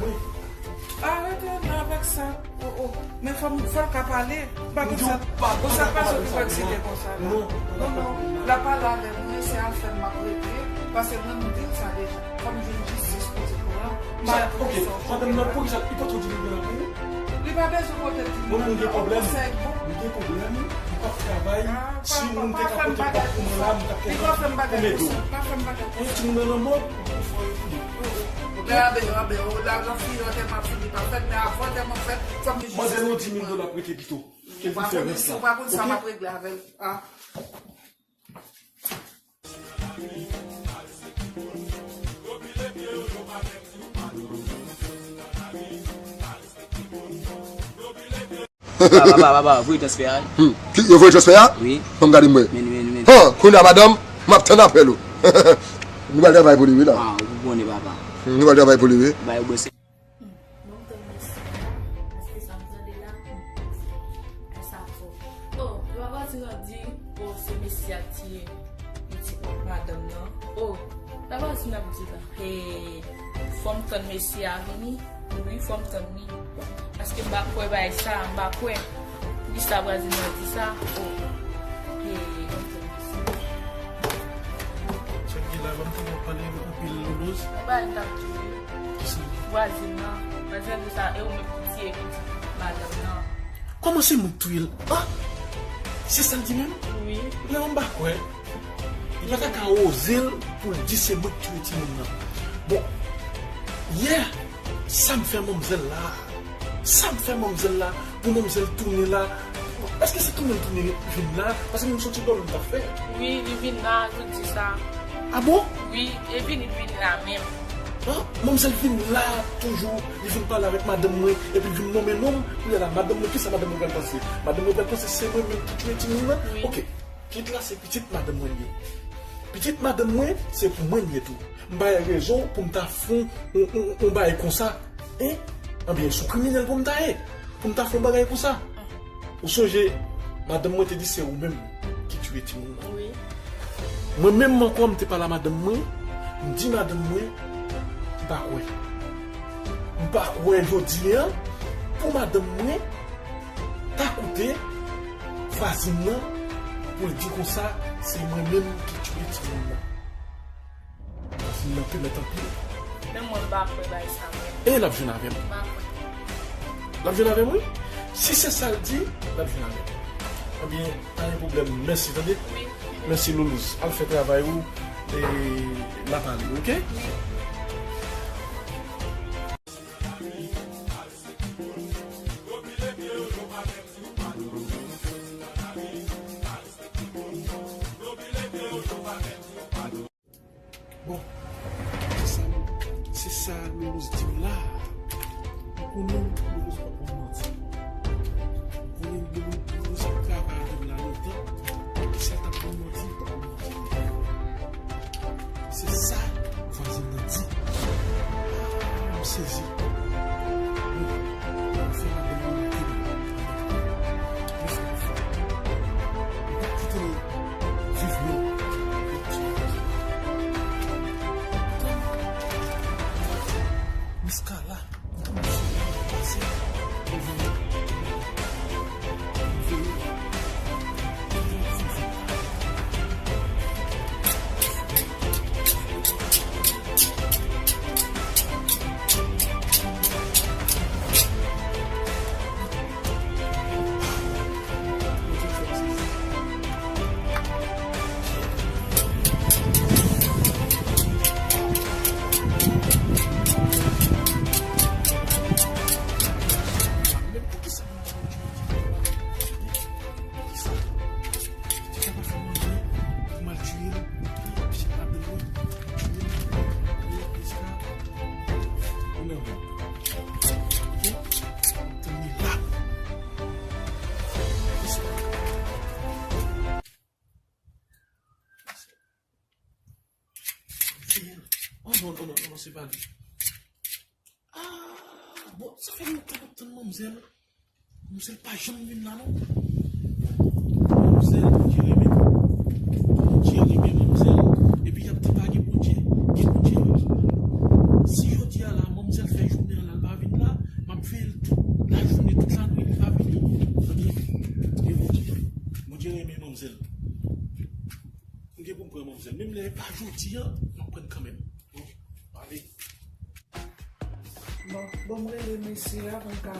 mwen. Arete nan avèk sa. Oh, oh. Men fò m, fò l ka pale. M pa konn sa. Bon, sa pa sot pou eksite konsa la. Non, non, non. L ap pale avè mwen, se afè m m ap regle. Paske mwen, m di l sa deja. Fò m jwenn jistis pou ti kou la. Madanm nan, poukisa li pa t di li gen anpil? Li pa bezwen pote di mwen, mwen gen pwoblèm. Mwen gen pwoblèm, mwen p ap travay. Si moun te ka pote kòb pou mwen la, mwen t ap gen kòb pou mete w. Timoun nan nan mòd. Ou gen anbe, anbe, ou la, nan fi antèman fini pa fèt, men avan antèman fèt, fò m gen jistis. Manzè, yon dis mil dola prete pito. Ke pou fè rès la. Si w pa konn sa, m ap regle avè l. Papa, papa, papa, voye transfè a. Hmm. Ki, yo voye transfè a? Wi. Ban m gade m wè. Men, men, men. Han, kounye a madanm, m ap tann apèl ou. Nou pral travay pou li wi la. Ah, ou konnen papa. Hmm, nou pral travay pou li wi. Ba yo bwè se. Hmm, bon, m tann mesye a, paske sa m tande la, hmm, ay sa fò. Oh, yo pa pati nan di, oh, se mesye a ki tiye pitit madanm nan. Oh, sa pa si n ap di la. Hey, fò m tann mesye a vini. Wi, fò m tann li. Paske m pa kwè bagay sa, m pa kwè. Poukisa vwazin nan di sa? Oh, hey, fò m tann mesye. Sa k gen la, ban m tann w ap pale anpil Loulous. Yon bagay m t ap di w wi. Kisa? Vwazin nan. Vwazin nan di sa, e ou menm ki tiye pitit madanm nan. Kòman se mwen k touye l? Ah! Se sa l di menm? Wi. Lè m pa kwè. Li pa ta ka oze l pou l di se mwen k touye timoun nan. Bon, yè, sa m fè manmzèl la? Sa m fè manmzèl la? Pou manmzèl tounen la? Èske se tounen l tounen vin la? Paske m soti dòmi m t ap fè. Wi, li vin la, nou di sa. Ah bon? Wi, epi li vin la menm. Ah, manmzèl vin la toujou, li vin pale avèk madanm mwen, epi l vin nonmen non m. Kounye a la, madanm mwen, kisa madanm mwen pral panse? Madanm mwen pral panse se mwen menm ki touye timoun nan? Wi. Oke. Pitit la se pitit madanm mwen li ye. Pitit madanm mwen, se pou mwen li ye tou. M pa gen rezon pou m ta fè yon, yon, yon bagay konsa. Hein? Anbyen, se yon kriminèl pou m ta ye. Pou m ta fè yon bagay konsa. Ou sonje, madanm mwen te di se ou menm ki tiye timoun nan. Wi. Mwen menm ankò, m te pale a madanm mwen, m di madanm mwen, m pa kwè. M pa kwè jodi a, pou madanm mwen, ta koute vwazin nan pou l di konsa, se mwen menm ki tiye timoun nan. Vwazin nan te mèt anpil. Men mwen m pa kwè bagay sa menm. E l ap jwenn avè m. M pa kwè. L ap jwenn avè m, wi. Si se sa l di, l ap jwenn avè m. Ebyen, pa gen pwoblèm. Mèsi, tande? Wi. Mèsi, Loulous. Al fè travay ou. E n a pale, oke? Wi. Bon, se sa, se sa Loulous di m la. Ou konnen Loulous pa konn manti. Ou konnen Loulous, Loulous ap travay avè m la lontan. Kisa l t ap konn manti, li pa konn manti. Se sa vwazin nan di. Ah, m Sezi. Mwen, mwen fè lapenn mwen, mwen kite l. Mwen fè l fò. Mwen pa kite l viv non. Mwen ti. Miska la. Oh non, non, non, non, se pa li. Ah, bon, sa fè lontan m ap tann manmzèl. Manmzèl pa janm vin la, non. Manmzèl, Bondye renmen. Bondye renmen manmzèl. Epi y ap di pa gen Bondye. Gen Bondye, wi. Si jodi a la, manmzèl fè jounen an la, l pa vin la, m ap veye l tout lajounen, tout lannuit, li pa vini. Ebyen, gen Bondye. Bondye renmen manmzèl. M gen pou m pran manmzèl. Menm lè e pa jodi a, m ap pran l kanmenm. Bon, ale. Bon, bon, m rele mesye a pou m ka,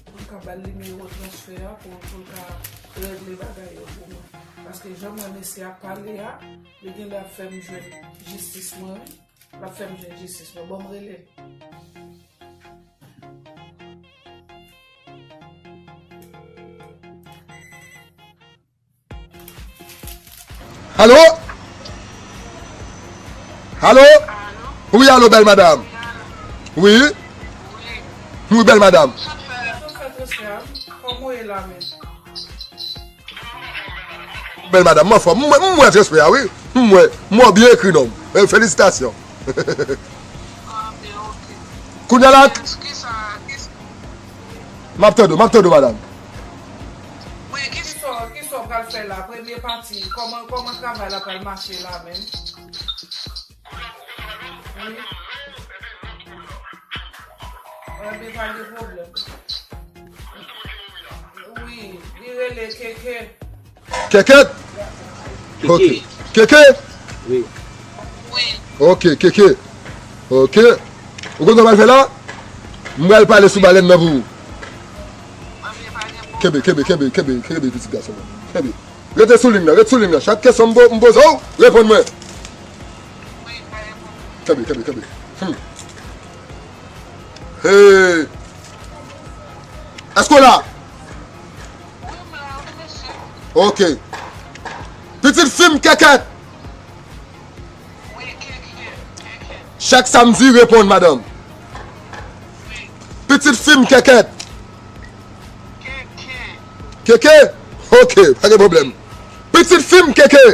pou m ka ba l nimewo transfè a pou, pou l ka regle bagay yo pou mwen. Paske jan m wè mesye a pale a, li genlè ap fè m jwenn jistis mwen, wi. L ap fè m jwenn jistis mwen. Bon, m rele l. Alo? Alo? Wi, alo, bèl madanm. Wi. Wi, bèl madanm. Kòman w ye la menm? Bèl madanm, m anfòm. M wè, m wè transfè a, wi. M wè, m wè w byen ekri non m. Eh, felisitasyon. Kounye a la, m ap tande w, m ap tande w, madanm. Wi, kisa, kisa w pral fè la? Premye pati, kòman, kòman travay la pral mache la menm? Wi. Ebyen, pa gen pwoblèm. Wi, li rele Keke. Keke? Ok. Keke? Wi. Ok, Keke. Ok. Ou konn sa w pral fè la? M pral pale sou balèn nan pou ou. Kenbe, kenbe, kenbe, kenbe, kenbe, pitit gason mwen. Kenbe. Rete sou liy nan, rete sou liy nan. Chak kesyon m po-, m poze w, reponn mwen. Kenbe, kenbe, kenbe. Hmm. Hey. Èske w la? Ok. Pitit fi m Kekèt. Chak samdi, reponn, madanm. Pitit fi m Kekèt. Keke? Ok, pa gen pwoblèm. Pitit fi m Keke.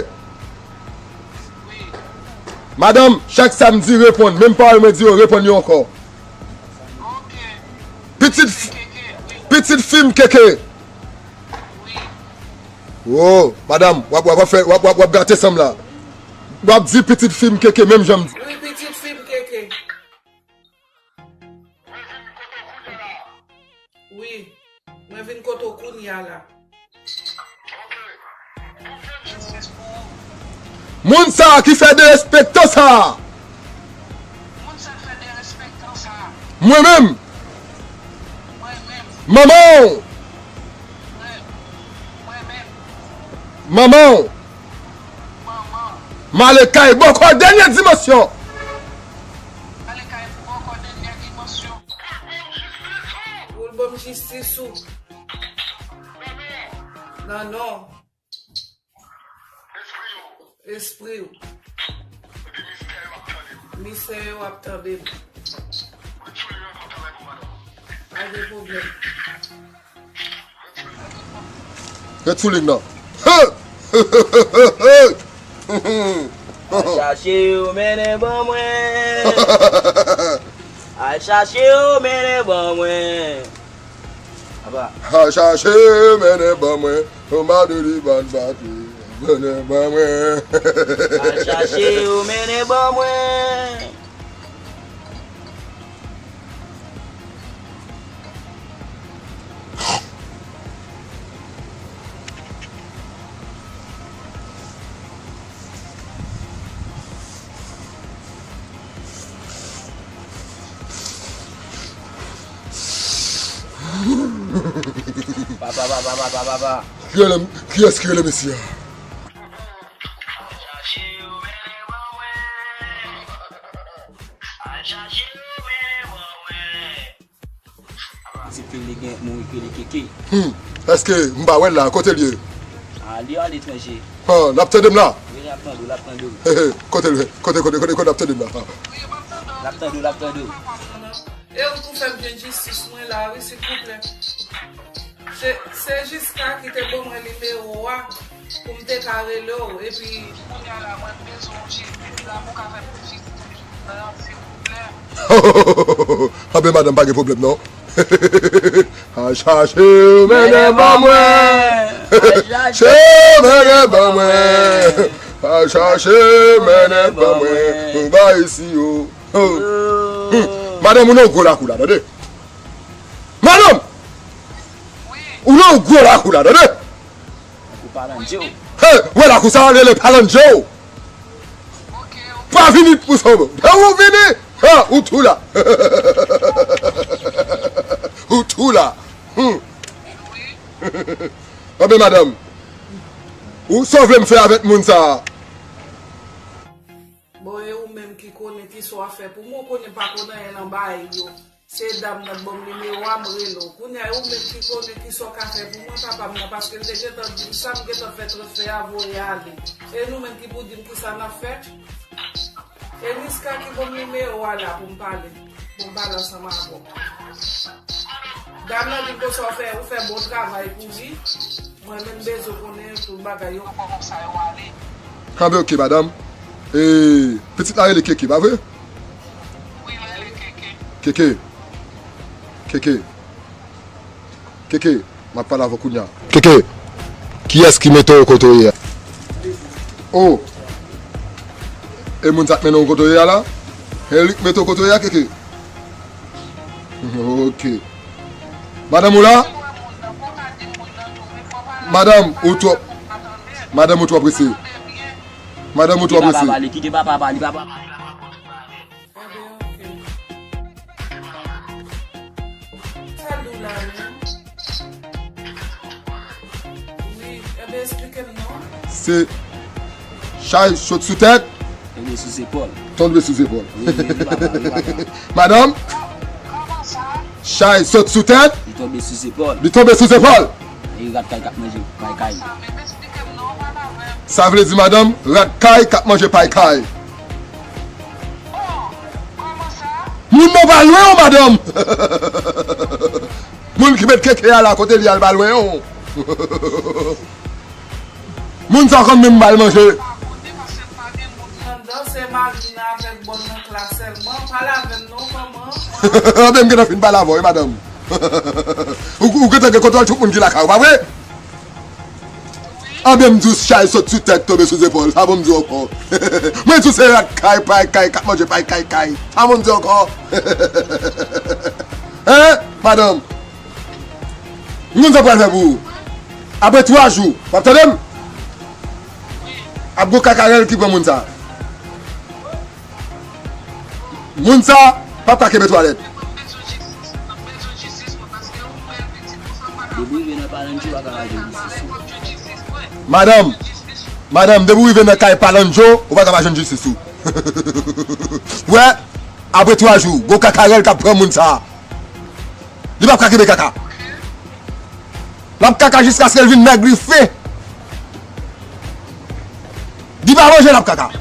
Madanm, chak samdi, reponn. Menm pawòl mwen di yo, reponn yo ankò. Pitit, pitit fi m Keke. Oh, madanm, w ap, w ap fè, w ap, w ap, w ap gate sa m la. W ap di pitit fi m Keke menm jan m di. Wi, pitit fi m Keke. Wi, mwen vin kote w kounye a la. Moun sa a ki fè derespektan sa a. Moun sa k fè derespektan sa a. Mwen menm. Mwen menm. Manman w. Mwen, mwen menm. Manman w. Manman w. M ale kay bòkò dènye dimansyon. M ale kay bòkò dènye dimansyon. Pou l ban m jistis ou. Nan non. Espri w. Epi mistè yo ap tande m. Mistè yo ap tande m. Ret sou liy nan, m ap travay pou madanm. Pa gen pwoblèm. Ret sou liy nan. Al chache yo mennen ban mwen. Al chache yo, mennen ban mwen. Apa. Al chache yo, mennen ban mwen. Yon badou li bat bati, mennen ban mwen. Al chache yo, mennen ban mwen. Papa, papa, papa, papa. Ki rele, kiyès ki rele mesye a? Tip ke li gen, moun ki rele Keke. Hmm. Èske m pa wè l la? Kote l ye? A, li aletranje. Ha, l ap tande m la? Wi, l ap tande w, l ap tande w. He, he, kote l ye? Kote, kote, kote, kote l ap tande m la? Ha. L ap tande w, l ap tande w. E ou tou fè m jwenn jistis mwen la, wi, silvouplè. Se, se Jiska ki te ban mwen nimewo a pou m te ka rele w, epi kounye a la, mwen bezwen w jedi la pou w ka fè m vizit nan, silvouplè. Anben, madanm, pa gen pwoblèm, non. Al chache, mennen ban mwen. Al chache, mennen ban mwen. Al chache, mennen ban mwen. Ba isi yo. Oh. Hmm. Madanm, ou nan gwo lakou la, tande. Madanm! Ou nan gwo lakou la, tande. Ou palandje w. Hey, wè lakou sa, rele palandje w. Pa vini pou sa, non. Lè ou vini, ha, ou tou la. Ou tou la. Hmm. Anben, madanm, ou sa w vle m fè avèk moun sa a? Bon, e ou menm ki konnen ki sa w ap fè pou mwen, ou konnen m pa konn anyen nan bagay yo. Se dam nan t ban m nimewo a, m rele w. Kounye a, e ou menm ki konnen ki sa w ka fè pou mwen, papa m nan, paske l te gentan di m sa, m gentan fè transfè a, voye ale. E nou menm ki pou di m ki sa n ap fè? E Niska ki ban m nimewo a la pou m pale, pou m pale ansanm avè w. Dam nan di m konsa w fè, ou fè bon travay pou li. Mwen menm bezwen konnen tout bagay yo, kòman sa yo ale. Anben, oke, madanm. E, pitit la rele Keke, pa vre? Wi, l rele Keke. Keke. Keke. Keke, m ap pale avè w kounye a. Keke, kiyès ki mete w kote w ye a? Oh! E moun sa k mennen w kote w ye a la? E li k mete w kote w ye a, Keke? Ok. Madanm ou la? Madanm ou twò, madanm ou twò prese. Madanm ou twò prese. Kite papa pale, kite papa pale, papa pale. Anben, ok. Sa l di w la menm? Wi, enben, esplike m non. Se chay sot sou tèt. Tonbe sou zepòl. Tonbe sou zepòl. Wi, wi, wi, papa, wi, papa. Madanm? Kòman sa? Chay sot sou tèt. Li tonbe sou zepòl. Li tonbe sou zepòl. E rat kay k ap manje pay kay. Sa vle di, madanm, rat kay k ap manje pay kay. Moun nan pa lwen w, madanm. Moun ki met Keke a la, kote li al pa lwen w. Moun sa w konn menm ba l manje. Anndan se mari nan avèk bòn nan k la sèlman. Pale avè m non, kòman? Anben, m gentan fin pale avè w, wi, madanm. Ou, ou gentan gen kontwòl tout moun ki lakay ou, pa vre? Anben, m di w chay sot sou tèt, tonbe sou zepòl. Sa pou m di w ankò? Mwen di w se rat kay, pay kay, k ap manje pay kay kay. Sa pou m di w ankò? Hein, madanm? M konn sa m pral fè pou ou. Apre twa jou, w ap tande m? Ap gon kakarèl ki pran moun sa. Moun sa p ap ka kenbe twalèt. Depi w rive nan Palandjo, w pa ka pa jwenn jistis ou. Madanm, madanm, depi w rive nan kay Palandjo, ou pa ka pa jwenn jistis ou. Wè, apre twa jou, gon kakarèl k ap pran moun sa. Li p ap ka kenbe kaka. L ap kaka jiskaske l vin mèg, li fen. Li pa manje, l ap kaka.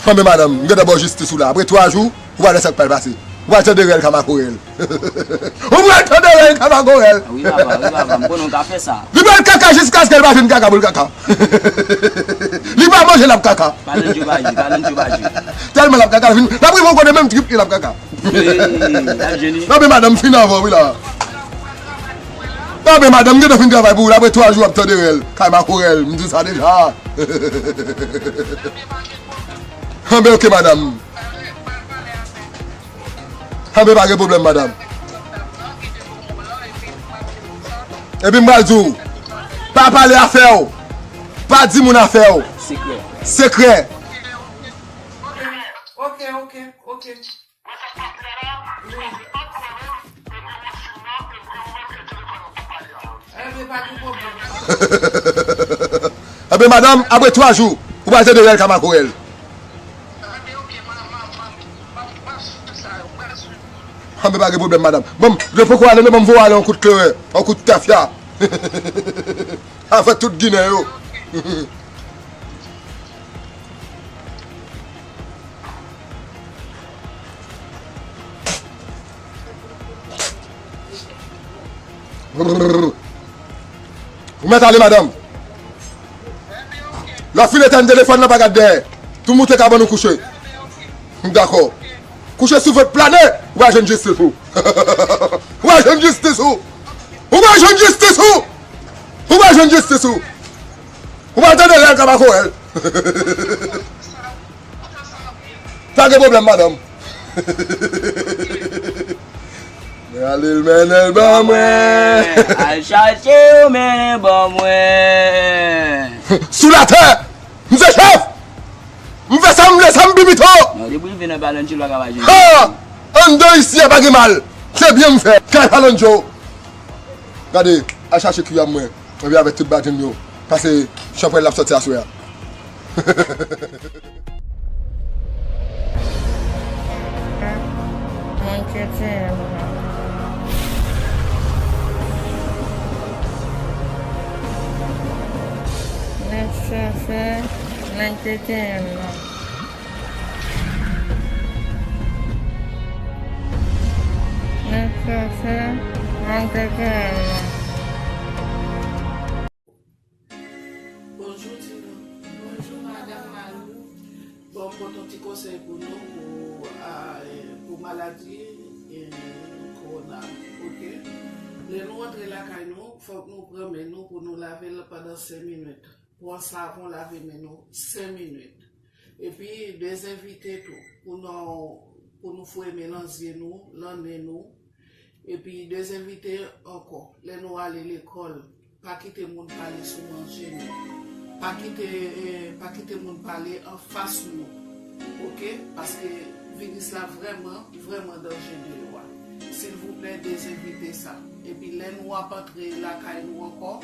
Anben, madanm, m gentan ba w jistis ou la. Apre twa jou, ou pral wè sa k pral pase. Ou pral tande rèl ka makorèl. Ou pral tande rèl ka makorèl. Wi, papa, wi, papa, m konnen w ka fè sa. Li pral kaka jiskaske l pa jwenn kaka pou l kaka. Li pa Manje l ap kaka. Balandjo pa jwe, Balandjo pa jwe. Tèlman l ap kaka, l ap rive yon kote menm trip li l ap kaka. L ap jeni. Nan men madanm fin avè w wi la. Nan men madanm gentan fin travay pou ou, l apre twa jou w ap tande rèl. Kay makorèl, m di sa deja. Anben oke madanm. Anben pa gen pwoblèm madanm. Epi m pral di w, pa pale afè w. Pa di moun afè w. Sekrè. Sekrè. Ok, ok, ok. Enben pa gen pwoblèm. Enben madanm, apre twa jou, ou pral tande rèl ka makorèl. Enben pa gen pwoblèm madanm. Bon, yo poko ale non, ban m voye ale yon kout kleren, yon kout tafya. Avèk tout ginen yo. Ou mèt ale madanm. Lè w fin etenn telefòn nan pa gad dèyè. Tou moute kabann ou kouche. Dakò. Kouche sou vant plane. Ou va jwenn jistis ou. Ou va jwenn jistis ou. Ou va jwenn jistis ou. Ou va jwenn jistis ou. Ou va tande rèl ka makorèl. Pa gen pwoblèm madanm. Men ale l mennen l ban mwen. Al chache w mennen ban mwen. Sou latè, m se chèf. M fè sa m vle, sa m pi pito. Non, depi w rive nan Balandjo l pa ka pa jwenn. Ha! Anndan isi a pa gen mal. Se byen m fè. Kay Balandjo. Gade, al chache kiyam mwen. Epi avèk tout badjim yo. Pase chanpwèl l ap sòti aswè a. Mwen tete m nan. Nèg chèche, nèg tete m nan. Nèg chèche, nèg tete m nan. Bonjou, Tina. Bonjou, madanm Malou. Bon, m pote yon ti konsèy pou nou, pou, a, e, pou maladi, e, kowona, oke? Lè nou rantre lakay nou, fòk nou pran men nou pou nou lave l pandan senk minit. Pran savon, lave men nou senk minit. Epi, dezenfekte tou, pou nou, pou nou foure men nan zye nou, nan nen nou. Epi dezenfekte ankò. Lè nou ale lekòl, pa kite moun pale sou manje nou. Pa kite, eh, pa kite moun pale anfas nou. Oke? Paske viris la vrèman, vrèman danje deyò a. Silvouplè, dezenfekte sa. Epi lè nou ap antre lakay nou ankò,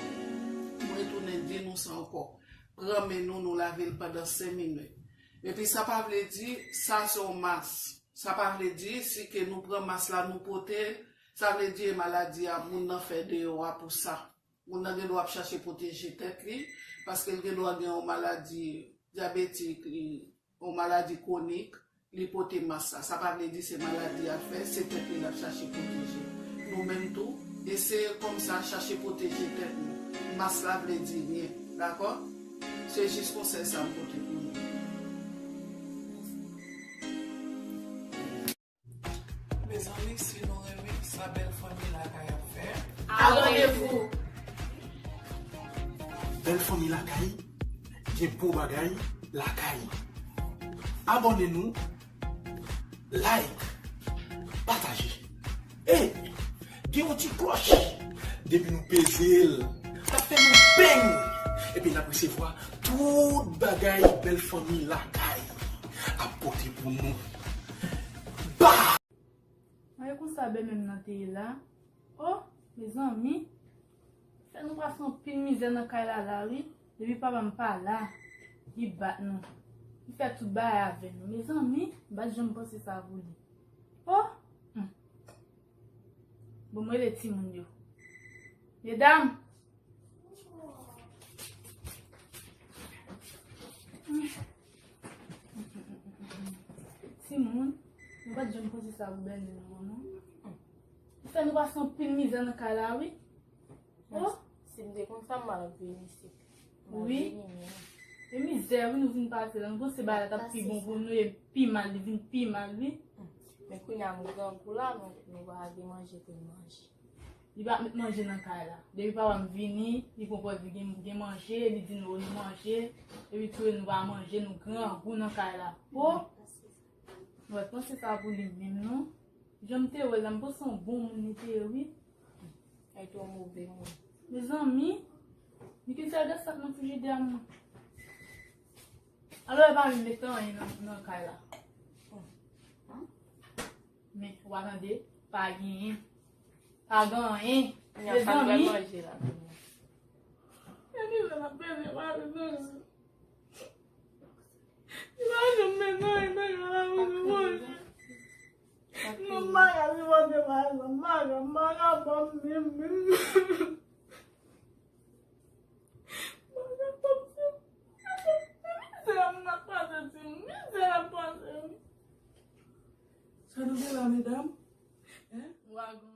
mwen tounen di nou sa ankò. Pran men nou, nou lave l pandan senk minit. Epi sa pa vle di, sa se yon mas. Sa pa vle di, si ke nou pran mas la, nou pote l, sa vle di e maladi a, moun nan fè deyò a pou sa. Moun nan gen dwa ap chache pwoteje tèt li, paske l gen dwa gen yon maladi dyabetik, li, yon maladi kwonik, li pote mas la. Sa pa vle di se maladi a fè, se tèt li l ap chache pwoteje. Nou menm tou, eseye kòmsa chache pwoteje tèt nou. Mas la vle di ryen, dakò? Se jis konsèy sa m pote pou nou. Mezanmi, si nou renmen sa Bèl Fanmi Lakay ap fè, abonnez-vous! Bèl Fanmi Lakay, gen bon bagay lakay. Abòne nou, like, pataje. E gen yon ti klòch. Depi nou peze l, l ap fè nou beng. Epi n ap resevwa tout bagay Bèl Fanmi Lakay ap pote pou nou. Ba! Mwen konsa bèl menm nan te ye la. Oh, mezanmi. Fè nou pase anpil mizè nan kay la la wi. Depi papa m pa la, li bat nou. Li fè tout bagay avè nou. Mezanmi, m pa t janm panse sa pou li. Oh! Hmm. Bon, m rele timoun yo. Medam! Timoun, nou pa t janm panse sa pou bèlmè nou an, non. Li fè nou pase anpil mizè nan kay la, wi. Oh! Si m te konn sa, m pa t ap vin isit. Wi. E mizè. Dèyè wi nou vin pase la, nou panse bagay la t ap pi bon pou nou, e pi mal, li vin pi mal wi. Men kounye a nou grangou la, nou, nou pa gen manje pou n manje. Li pa met manje nan kay la. Depi papa m vini, li pran pòz li gen, gen manje, li di nou nou manje. Epi tou nou pa manje, nou grangou nan kay la. Po! Mwen panse sa pou li menm non. Jan m te wè l la, m panse yon bon moun li te ye wi. Ay twò move moun. Mezanmi, li ki fè de sak nan frijidè a mwen. Alò e pa vin met anyen nan, nan kay la. Men, w a tande, pa genyen. Pa gen anyen. Mezanmi. Manje la. Mezanmi. Li pa janm met anyen nan kay la pou nou manje. Non, maga li mande pa egzanp. Maga, maga pa m menm, menm. Maga pa m menm. Mizè m nan pase ti mizè la pase wi. Sa nou gen la, medam? Hein? Wagon.